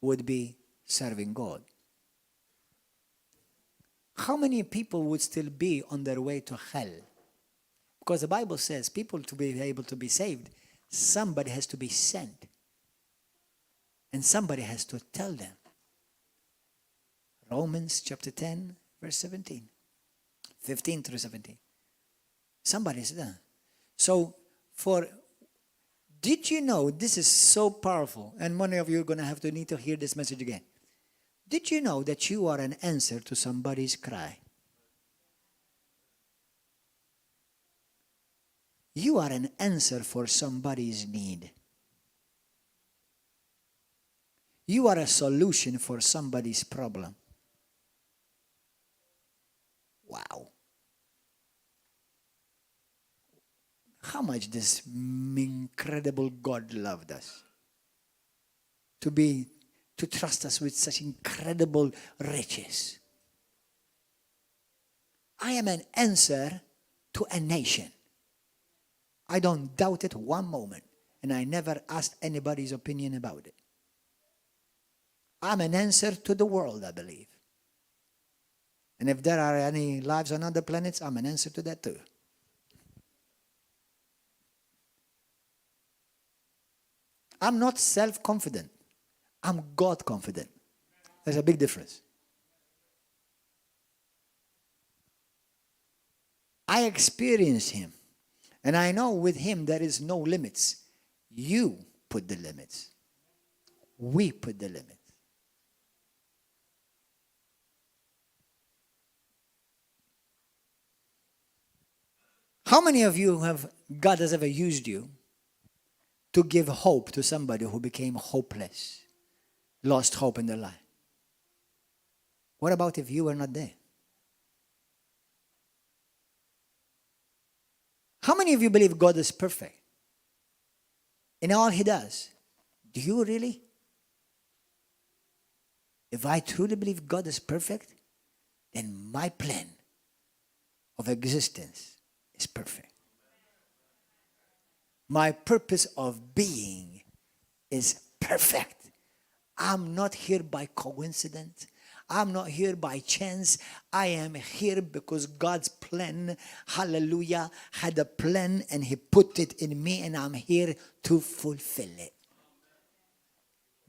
would be serving God? How many people would still be on their way to hell? Because the Bible says people to be able to be saved, somebody has to be sent. And somebody has to tell them. Romans chapter 10, verse 17. 15 through 17. Somebody's there. So, did you know, this is so powerful, and many of you are going to need to hear this message again. Did you know that you are an answer to somebody's cry? You are an answer for somebody's need. You are a solution for somebody's problem. Wow. How much this incredible God loved us. To trust us with such incredible riches. I am an answer to a nation. I don't doubt it one moment. And I never asked anybody's opinion about it. I'm an answer to the world, I believe. And if there are any lives on other planets, I'm an answer to that too. I'm not self-confident. I'm God-confident. There's a big difference. I experience Him. And I know with Him there is no limits. You put the limits. We put the limits. How many of you God has ever used you to give hope to somebody who became hopeless, lost hope in their life? What about if you were not there? How many of you believe God is perfect in all He does? Do you really? If I truly believe God is perfect, then my plan of existence is perfect. My purpose of being is perfect. I'm not here by coincidence. I'm not here by chance. I am here because God's plan, hallelujah, had a plan and He put it in me, and I'm here to fulfill it.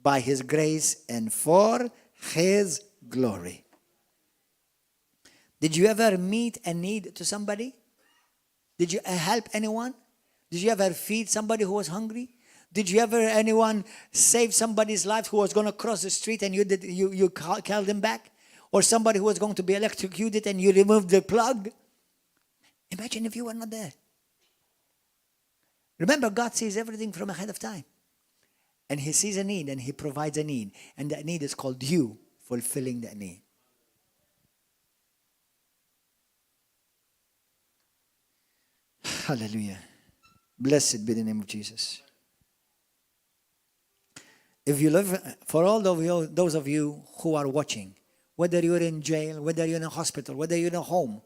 By His grace and for His glory. Did you ever meet a need to somebody? Did you help anyone? Did you ever feed somebody who was hungry? Did you ever anyone save somebody's life who was going to cross the street and you called him back? Or somebody who was going to be electrocuted and you removed the plug? Imagine if you were not there. Remember, God sees everything from ahead of time. And He sees a need and He provides a need. And that need is called you fulfilling that need. Hallelujah. Blessed be the name of Jesus. If you live, for all of you, those of you who are watching, whether you're in jail, whether you're in a hospital, whether you're in a home,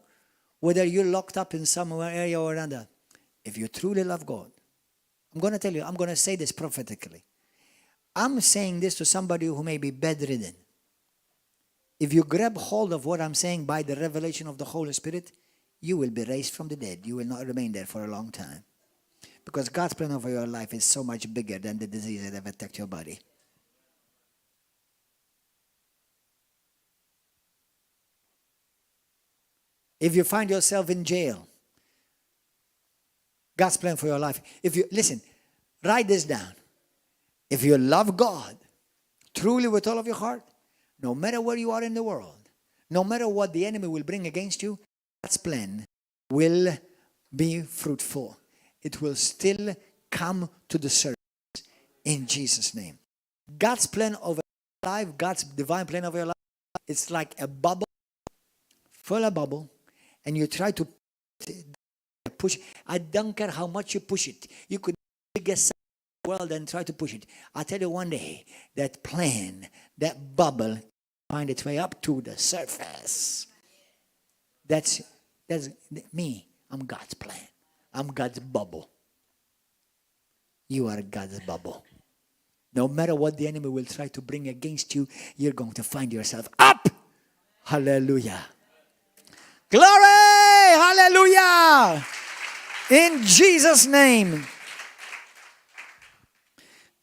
whether you're locked up in some area or another, if you truly love God, I'm going to tell you, I'm going to say this prophetically. I'm saying this to somebody who may be bedridden. If you grab hold of what I'm saying by the revelation of the Holy Spirit, you will be raised from the dead. You will not remain there for a long time. Because God's plan over your life is so much bigger than the disease that have attacked your body. If you find yourself in jail, God's plan for your life. Listen, write this down. If you love God truly with all of your heart, no matter where you are in the world, no matter what the enemy will bring against you, God's plan will be fruitful. It will still come to the surface in Jesus' name. God's plan of your life, God's divine plan of your life, it's like a bubble, full of bubble, and you try to push. I don't care how much you push it. You could get the world and try to push it. I tell you one day, that plan, that bubble, find its way up to the surface. That's me. I'm God's plan. I'm God's bubble. You are God's bubble. No matter what the enemy will try to bring against you, you're going to find yourself up. Hallelujah. Glory! Hallelujah! In Jesus' name.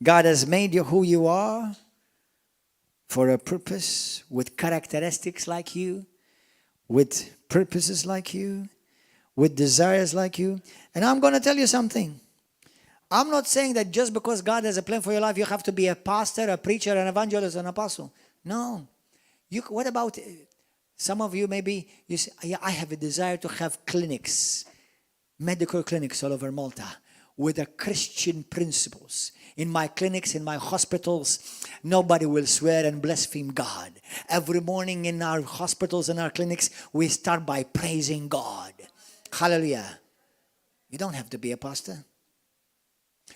God has made you who you are for a purpose, with characteristics like you, with purposes like you, with desires like you. And I'm going to tell you something. I'm not saying that just because God has a plan for your life, you have to be a pastor, a preacher, an evangelist, an apostle. No. What about some of you? Maybe you say, yeah, I have a desire to have clinics, medical clinics all over Malta with the Christian principles. In my clinics, in my hospitals, nobody will swear and blaspheme God. Every morning in our hospitals and our clinics, we start by praising God. Hallelujah. You don't have to be a pastor.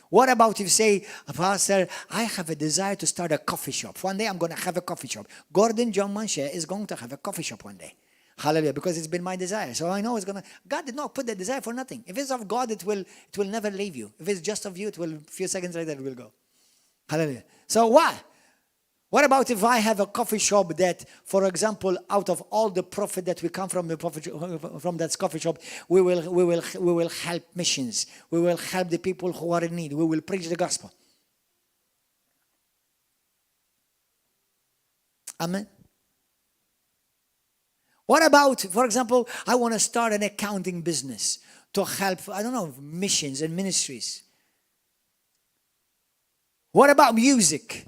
What about if you say, Pastor, I have a desire to start a coffee shop. One day I'm going to have a coffee shop. Gordon John Manchè is going to have a coffee shop one day. Hallelujah, because it's been my desire. So I know it's going to, God did not put the desire for nothing. If it's of God, it will never leave you. If it's just of you, it will, a few seconds later, it will go. Hallelujah. So what? What about if I have a coffee shop that, for example, out of all the profit that we come from the profit from that coffee shop, we will help missions. We will help the people who are in need. We will preach the gospel. Amen. What about, for example, I want to start an accounting business to help, I don't know, missions and ministries. What about music?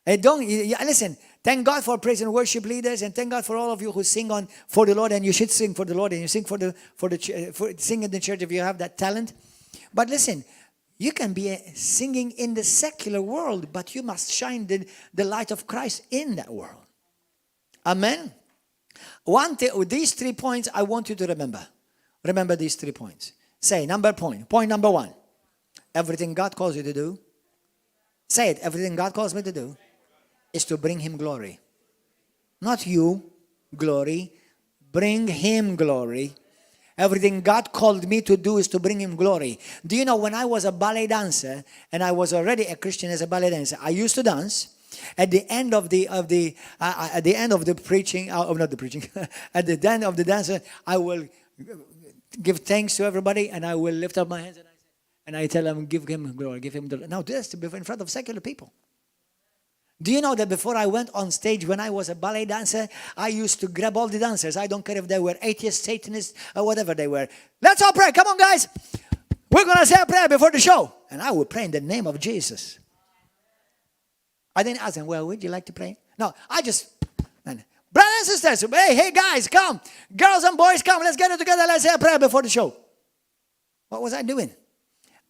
Listen, thank God for praise and worship leaders, and thank God for all of you who sing for the Lord, and you should sing for the Lord, and you sing sing in the church if you have that talent. But listen, you can be singing in the secular world, but you must shine the light of Christ in that world. Amen. These 3 points I want you to remember. Remember these 3 points. Say, point number 1. Everything God calls you to do. Say it, everything God calls me to do is to bring Him glory. Not you, glory. Bring Him glory. Everything God called me to do is to bring Him glory. Do you know, when I was a ballet dancer, and I was already a Christian as a ballet dancer, I used to dance. At the end of the preaching, not the preaching, at the end of the dancer, I will give thanks to everybody, and I will lift up my hands and I tell them, give Him glory, give Him glory. Now this is in front of secular people. Do you know that before I went on stage, when I was a ballet dancer, I used to grab all the dancers. I don't care if they were atheists, Satanists, or whatever they were. Let's all pray. Come on, guys. We're going to say a prayer before the show. And I would pray in the name of Jesus. I didn't ask them, well, would you like to pray? No, I just, brothers and sisters, hey guys, come. Girls and boys, come. Let's get it together. Let's say a prayer before the show. What was I doing?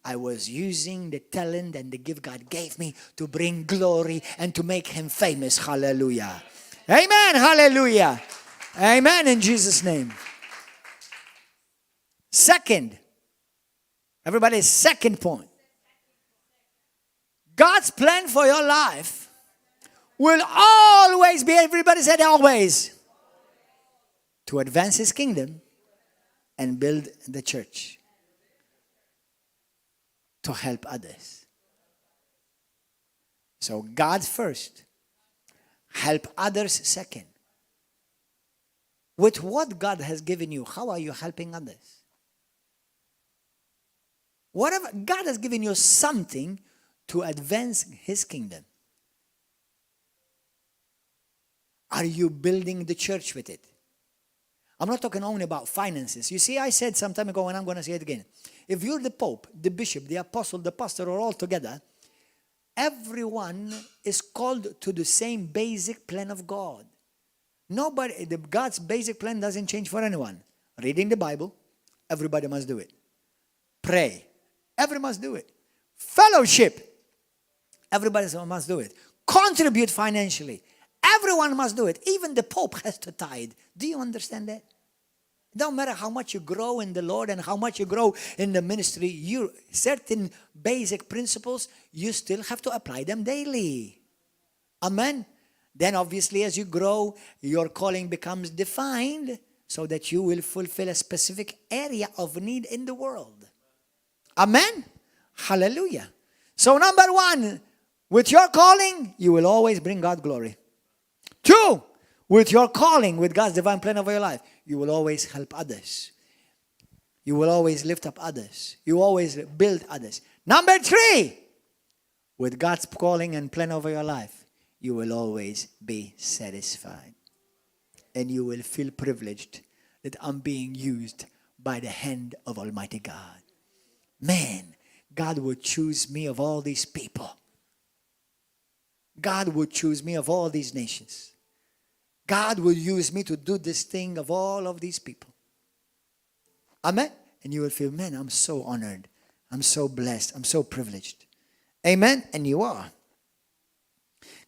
I was using the talent and the gift God gave me to bring glory and to make Him famous. Hallelujah. Amen. Hallelujah. Amen in Jesus' name. Second, everybody's second point. God's plan for your life will always be, everybody said always, to advance His kingdom and build the church. To help others. So God first, help others second. With what God has given you, how are you helping others? Whatever, God has given you something to advance His kingdom. Are you building the church with it? I'm not talking only about finances. You see, I said some time ago, and I'm going to say it again. If you're the Pope, the Bishop, the Apostle, the Pastor, or all together, everyone is called to the same basic plan of God. God's basic plan doesn't change for anyone. Reading the Bible, everybody must do it. Pray, everyone must do it. Fellowship, everybody must do it. Contribute financially, everyone must do it. Even the Pope has to tithe. Do you understand that? It don't matter how much you grow in the Lord and how much you grow in the ministry, certain basic principles, you still have to apply them daily. Amen? Then obviously as you grow, your calling becomes defined so that you will fulfill a specific area of need in the world. Amen? Hallelujah. So number 1, with your calling, you will always bring God glory. 2, with your calling, with God's divine plan over your life, you will always help others. You will always lift up others. You always build others. Number 3, with God's calling and plan over your life, you will always be satisfied. And you will feel privileged that I'm being used by the hand of Almighty God. Man, God would choose me of all these people. God would choose me of all these nations. God will use me to do this thing of all of these people. Amen? And you will feel, man, I'm so honored. I'm so blessed. I'm so privileged. Amen? And you are.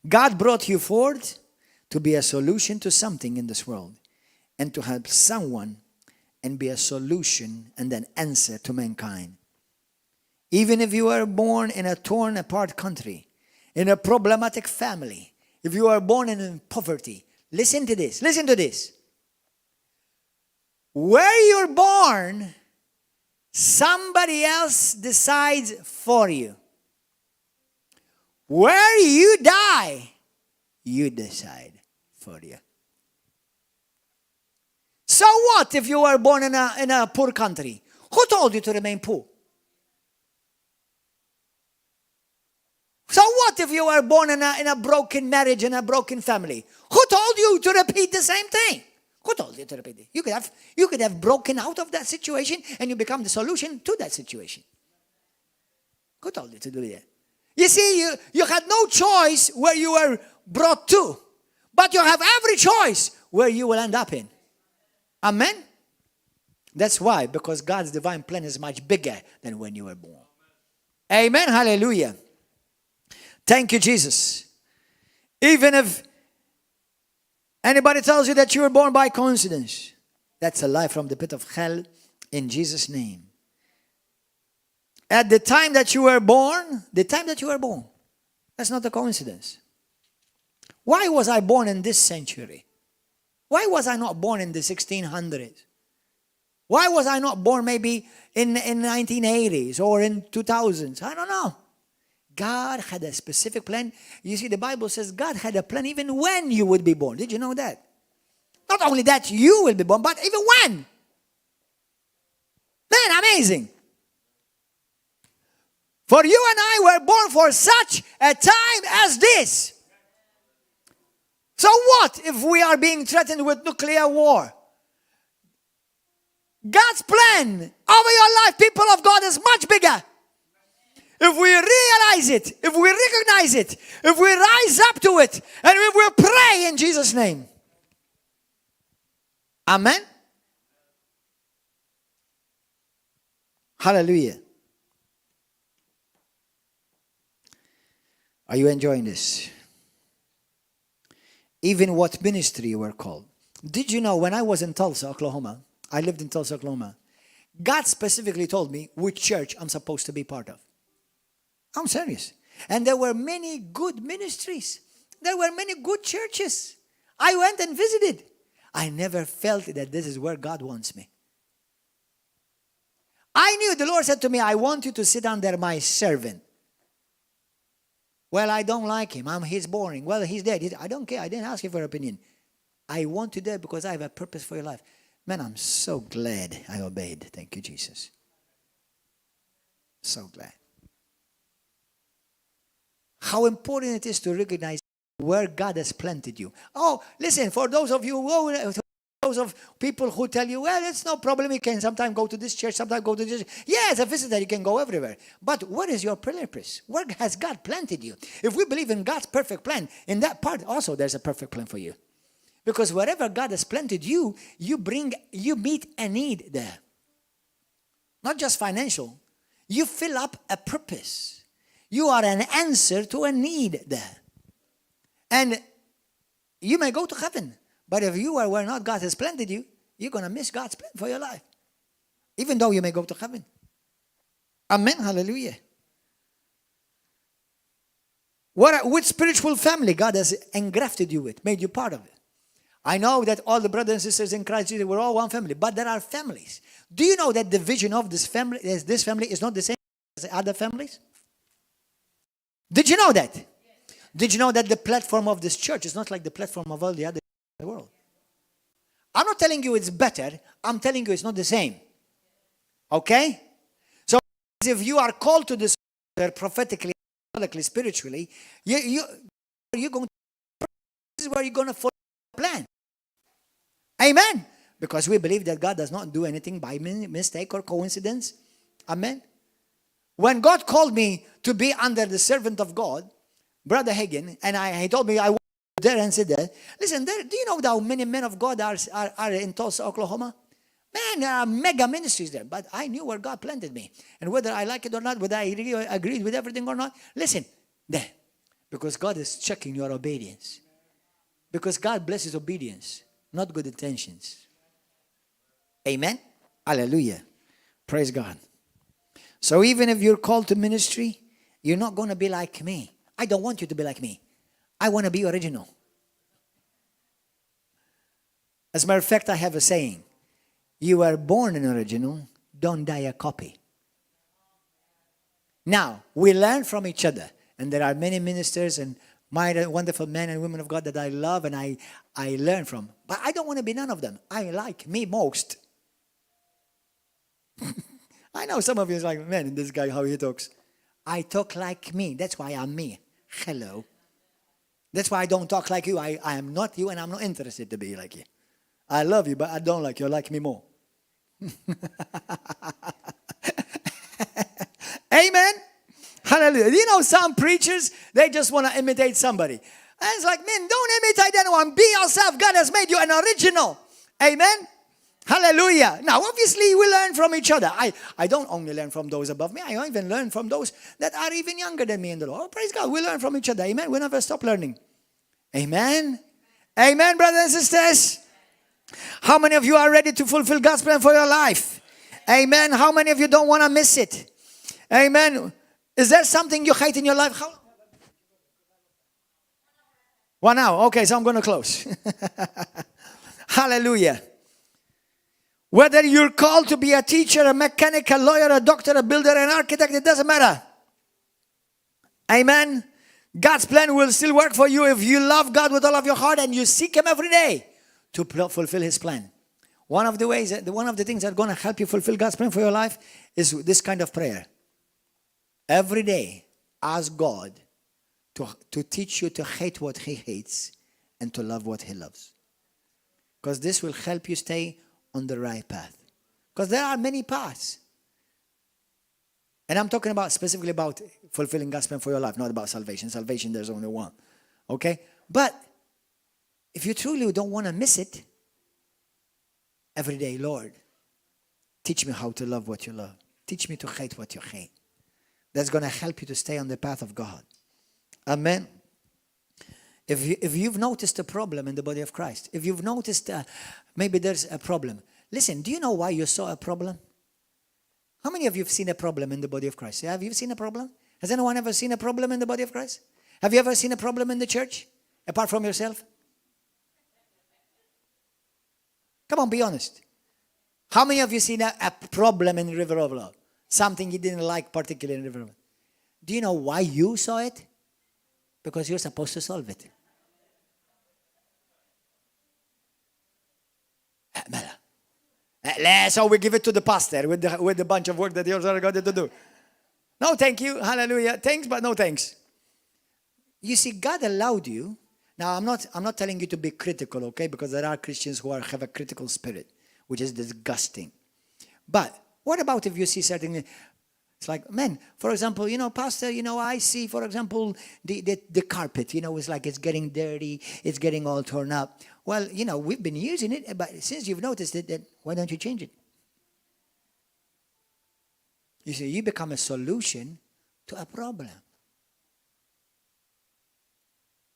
God brought you forth to be a solution to something in this world and to help someone and be a solution and an answer to mankind. Even if you were born in a torn apart country, in a problematic family, if you are born in poverty, listen to this. Listen to this. Where you're born, somebody else decides for you. Where you die, you decide for you. So what if you were born in a poor country? Who told you to remain poor? So what if you were born in a broken marriage, in a broken family? Who told you to repeat the same thing? Who told you to repeat it? You could have broken out of that situation and you become the solution to that situation. Who told you to do that? You see, you had no choice where you were brought to, but you have every choice where you will end up in. Amen? That's why, because God's divine plan is much bigger than when you were born. Amen? Hallelujah. Thank you, Jesus. Even if anybody tells you that you were born by coincidence, that's a lie from the pit of hell in Jesus' name. At the time that you were born, that's not a coincidence. Why was I born in this century? Why was I not born in the 1600s? Why was I not born maybe in 1980s or in 2000s? I don't know. God had a specific plan. You see, the Bible says God had a plan even when you would be born. Did you know that? Not only that you will be born, but even when. Man, amazing. For you and I were born for such a time as this. So what if we are being threatened with nuclear war? God's plan over your life, people of God, is much bigger. If we realize it, if we recognize it, if we rise up to it, and if we pray in Jesus' name. Amen? Hallelujah. Are you enjoying this? Even what ministry you were called. Did you know when I was in Tulsa, Oklahoma, I lived in Tulsa, Oklahoma, God specifically told me which church I'm supposed to be part of. I'm serious. And there were many good ministries. There were many good churches. I went and visited. I never felt that this is where God wants me. I knew the Lord said to me, I want you to sit under my servant. Well, I don't like him. He's boring. Well, he's dead. I don't care. I didn't ask you for your opinion. I want you there because I have a purpose for your life. Man, I'm so glad I obeyed. Thank you, Jesus. So glad. How important it is to recognize where God has planted you. Oh, listen, for those of you, those of people who tell you, well, it's no problem, you can sometimes go to this church, sometimes go to this. Yeah, as a visitor, you can go everywhere. But what is your purpose? Where has God planted you? If we believe in God's perfect plan, in that part also there's a perfect plan for you. Because wherever God has planted you, you meet a need there. Not just financial. You fill up a purpose. You are an answer to a need there. And you may go to heaven, but if you are where not God has planted you, you're going to miss God's plan for your life. Even though you may go to heaven. Amen. Hallelujah. Which spiritual family God has engrafted you with, made you part of it. I know that all the brothers and sisters in Christ Jesus, we're all one family, but there are families. Do you know that the vision of this family is not the same as other families? Did you know that? Yes. Did you know that the platform of this church is not like the platform of all the other in the world? I'm not telling you it's better. I'm telling you it's not the same. Okay? So if you are called to this prophetically, spiritually, you're going to, this is where you're going to follow the plan. Amen. Because we believe that God does not do anything by mistake or coincidence. Amen. When God called me to be under the servant of God, Brother Hagen, and he told me I was there and said that. Listen, do you know how many men of God are in Tulsa, Oklahoma? Man, there are mega ministries there. But I knew where God planted me. And whether I like it or not, whether I really agreed with everything or not, listen, there. Because God is checking your obedience. Because God blesses obedience, not good intentions. Amen? Hallelujah. Praise God. So even if you're called to ministry, you're not going to be like me. I don't want you to be like me. I want to be original. As a matter of fact, I have a saying. You were born an original, don't die a copy. Now, we learn from each other. And there are many ministers and mighty, wonderful men and women of God that I love and I learn from. But I don't want to be none of them. I like me most. I know some of you is like, man, this guy, how he talks. I talk like me. That's why I'm me. Hello. That's why I don't talk like you. I am not you and I'm not interested to be like you. I love you, but I don't like you. I like me more. Amen. Hallelujah. You know, some preachers, they just want to imitate somebody. And it's like, man, don't imitate anyone. Be yourself. God has made you an original. Amen. Hallelujah. Now, obviously, we learn from each other. I don't only learn from those above me. I even learn from those that are even younger than me in the Lord. Oh, praise God. We learn from each other. Amen. We never stop learning. Amen. Amen, brothers and sisters. How many of you are ready to fulfill God's plan for your life? Amen. How many of you don't want to miss it? Amen. Is there something you hate in your life? 1 hour. Okay, so I'm going to close. Hallelujah. Whether you're called to be a teacher, a mechanic, a lawyer, a doctor, a builder, an architect, it doesn't matter. Amen. God's plan will still work for you if you love God with all of your heart and you seek Him every day to fulfill His plan. One of the things that are going to help you fulfill God's plan for your life is this kind of prayer. Every day, ask God to teach you to hate what He hates and to love what He loves. Because this will help you stay on the right path. Because there are many paths. And I'm talking about specifically about fulfilling God's plan for your life, not about salvation. Salvation, there's only one. Okay? But if you truly don't want to miss it, every day, Lord, teach me how to love what you love. Teach me to hate what you hate. That's going to help you to stay on the path of God. Amen. If you've noticed a problem in the body of Christ, if you've noticed maybe there's a problem, listen, do you know why you saw a problem? How many of you have seen a problem in the body of Christ? Have you seen a problem? Has anyone ever seen a problem in the body of Christ? Have you ever seen a problem in the church, apart from yourself? Come on, be honest. How many of you seen a problem in River of Love? Something you didn't like particularly in River of Love. Do you know why you saw it? Because you're supposed to solve it. So we give it to the pastor with the bunch of work that he already got to do. No, thank you. Hallelujah. Thanks, but no thanks. You see, God allowed you. Now, I'm not telling you to be critical, okay? Because there are Christians who have a critical spirit, which is disgusting. But what about if you see It's like, man, for example, Pastor, I see, for example, the carpet, it's like it's getting dirty, it's getting all torn up. Well, we've been using it, but since you've noticed it, then why don't you change it? You see, you become a solution to a problem.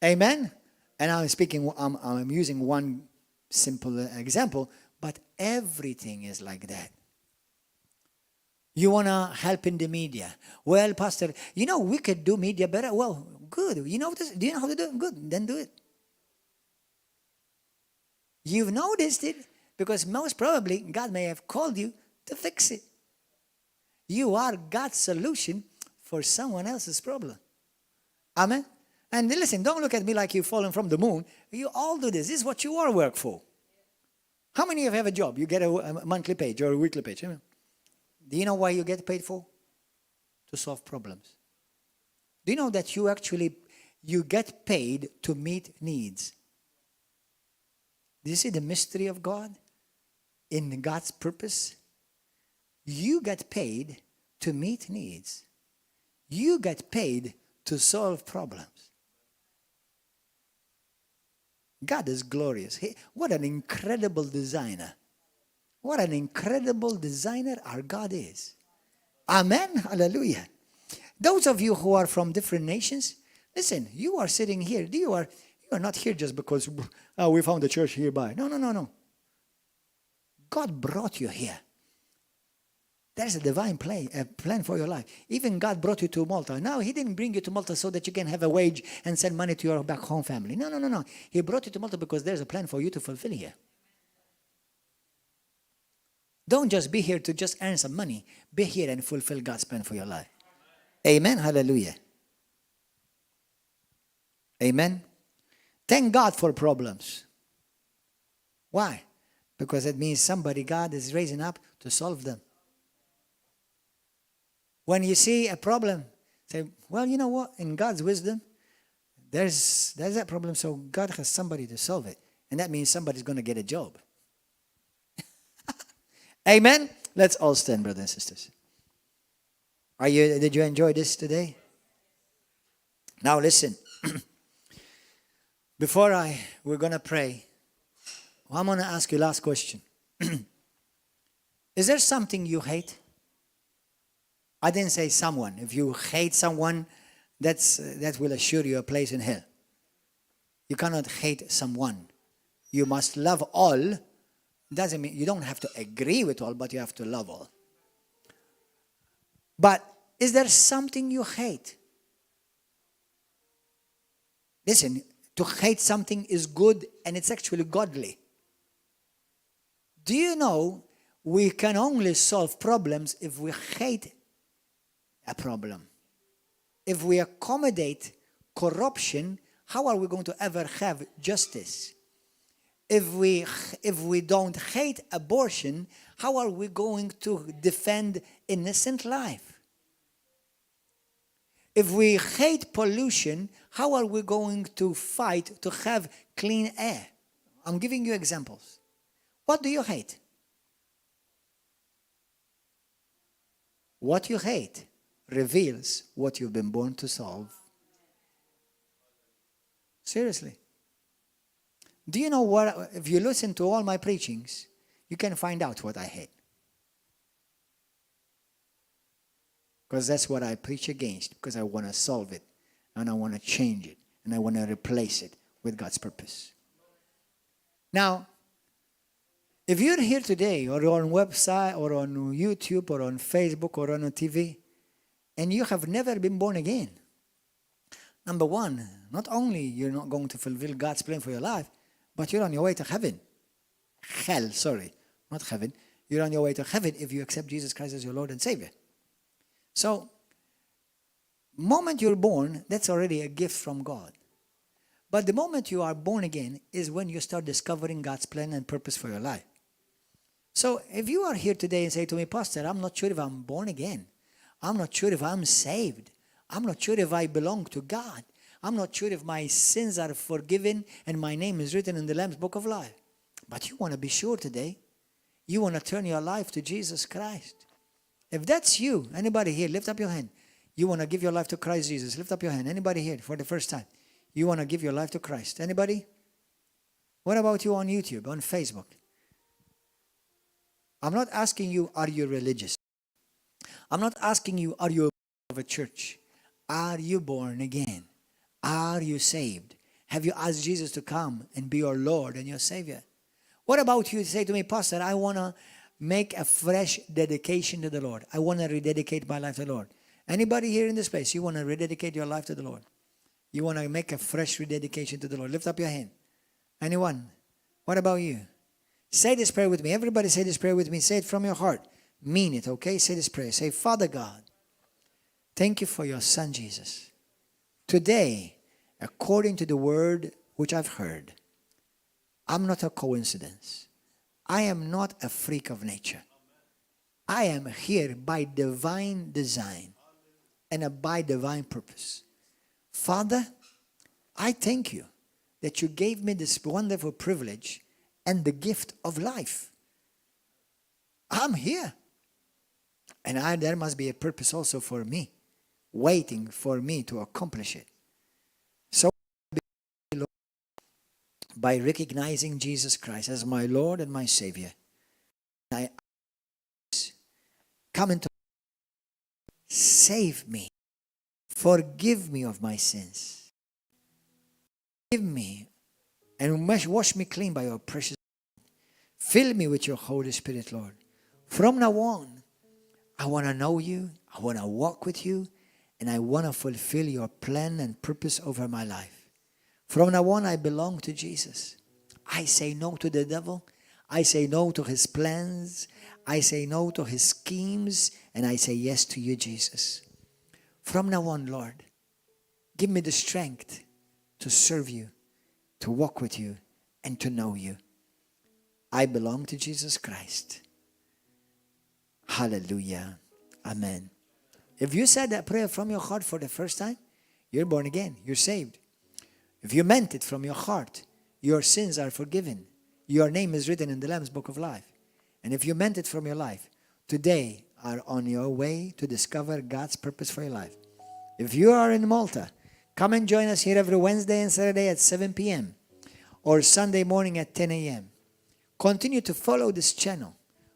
Amen? And I'm using one simple example, but everything is like that. You want to help in the media. Well, Pastor, we could do media better. Well, good. Do you know how to do it? Good. Then do it. You've noticed it because most probably God may have called you to fix it. You are God's solution for someone else's problem. Amen? And listen, don't look at me like you've fallen from the moon. You all do this. This is what you all work for. How many of you have a job? You get a monthly page or a weekly page. Do you know why you get paid for? To solve problems. Do you know that you get paid to meet needs? Do you see the mystery of God in God's purpose? You get paid to meet needs. You get paid to solve problems. God is glorious. What an incredible designer. What an incredible designer our God is. Amen. Hallelujah. Those of you who are from different nations, listen, you are sitting here. You are not here just because we found a church hereby. No. God brought you here. There's a divine plan for your life. Even God brought you to Malta. Now, He didn't bring you to Malta so that you can have a wage and send money to your back home family. No. He brought you to Malta because there's a plan for you to fulfill here. Don't just be here to just earn some money. Be here and fulfill God's plan for your life. Amen. Hallelujah. Amen. Thank God for problems. Why? Because it means God is raising up to solve them. When you see a problem, say, well, you know what? In God's wisdom, there's that problem, so God has somebody to solve it. And that means somebody's going to get a job. Amen? Let's all stand, brothers and sisters. Did you enjoy this today? Now listen. We're going to pray. I'm going to ask you last question. Is there something you hate? I didn't say someone. If you hate someone, that will assure you a place in hell. You cannot hate someone. You must love all. Doesn't mean you don't have to agree with all, but you have to love all. But is there something you hate? Listen, to hate something is good and it's actually godly. Do you know we can only solve problems if we hate a problem? If we accommodate corruption, how are we going to ever have justice? If we don't hate abortion, how are we going to defend innocent life? If we hate pollution, how are we going to fight to have clean air? I'm giving you examples. What do you hate? What you hate reveals what you've been born to solve. Seriously. Do you know what? If you listen to all my preachings, you can find out what I hate. Because that's what I preach against, because I want to solve it, and I want to change it, and I want to replace it with God's purpose. Now, if you're here today, or on website, or on YouTube, or on Facebook, or on TV, and you have never been born again, number one, not only you're not going to fulfill God's plan for your life, but you're on your way to heaven. Hell, sorry, not heaven. You're on your way to heaven if you accept Jesus Christ as your Lord and Savior. So, moment you're born, that's already a gift from God. But the moment you are born again is when you start discovering God's plan and purpose for your life. So, if you are here today and say to me, Pastor, I'm not sure if I'm born again. I'm not sure if I'm saved. I'm not sure if I belong to God. I'm not sure if my sins are forgiven and my name is written in the Lamb's Book of Life. But you want to be sure today. You want to turn your life to Jesus Christ. If that's you, anybody here, lift up your hand. You want to give your life to Christ Jesus. Lift up your hand. Anybody here for the first time? You want to give your life to Christ. Anybody? What about you on YouTube, on Facebook? I'm not asking you, are you religious? I'm not asking you, are you of a church? Are you born again? Are you saved? Have you asked Jesus to come and be your Lord and your Savior? What about you say to me, Pastor, I want to make a fresh dedication to the Lord. I want to rededicate my life to the Lord. Anybody here in this place, you want to rededicate your life to the Lord? You want to make a fresh rededication to the Lord? Lift up your hand. Anyone? What about you? Say this prayer with me. Everybody say this prayer with me. Say it from your heart. Mean it, okay? Say this prayer. Say, Father God, thank you for your Son Jesus. Today, according to the word which I've heard, I'm not a coincidence. I am not a freak of nature. I am here by divine design and by divine purpose. Father, I thank you that you gave me this wonderful privilege and the gift of life. I'm here. And there must be a purpose also for me, waiting for me to accomplish it. So, by recognizing Jesus Christ as my Lord and my Savior, I come into save me, forgive me of my sins, forgive me and wash me clean by your precious blood. Fill me with your Holy Spirit, Lord. From now on, I want to know you, I want to walk with you, and I want to fulfill your plan and purpose over my life. From now on, I belong to Jesus. I say no to the devil. I say no to his plans. I say no to his schemes. And I say yes to you, Jesus. From now on, Lord, give me the strength to serve you, to walk with you, and to know you. I belong to Jesus Christ. Hallelujah. Amen. If you said that prayer from your heart for the first time, you're born again. You're saved. If you meant it from your heart, your sins are forgiven. Your name is written in the Lamb's Book of Life. And if you meant it from your life, today are on your way to discover God's purpose for your life. If you are in Malta, come and join us here every Wednesday and Saturday at 7 p.m. or Sunday morning at 10 a.m. Continue to follow this channel.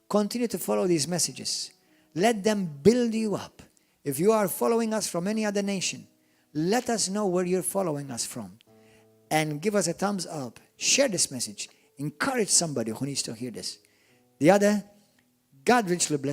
Continue to follow these messages. Let them build you up. If you are following us from any other nation, let us know where you're following us from. And give us a thumbs up. Share this message. Encourage somebody who needs to hear this. The other, God richly bless.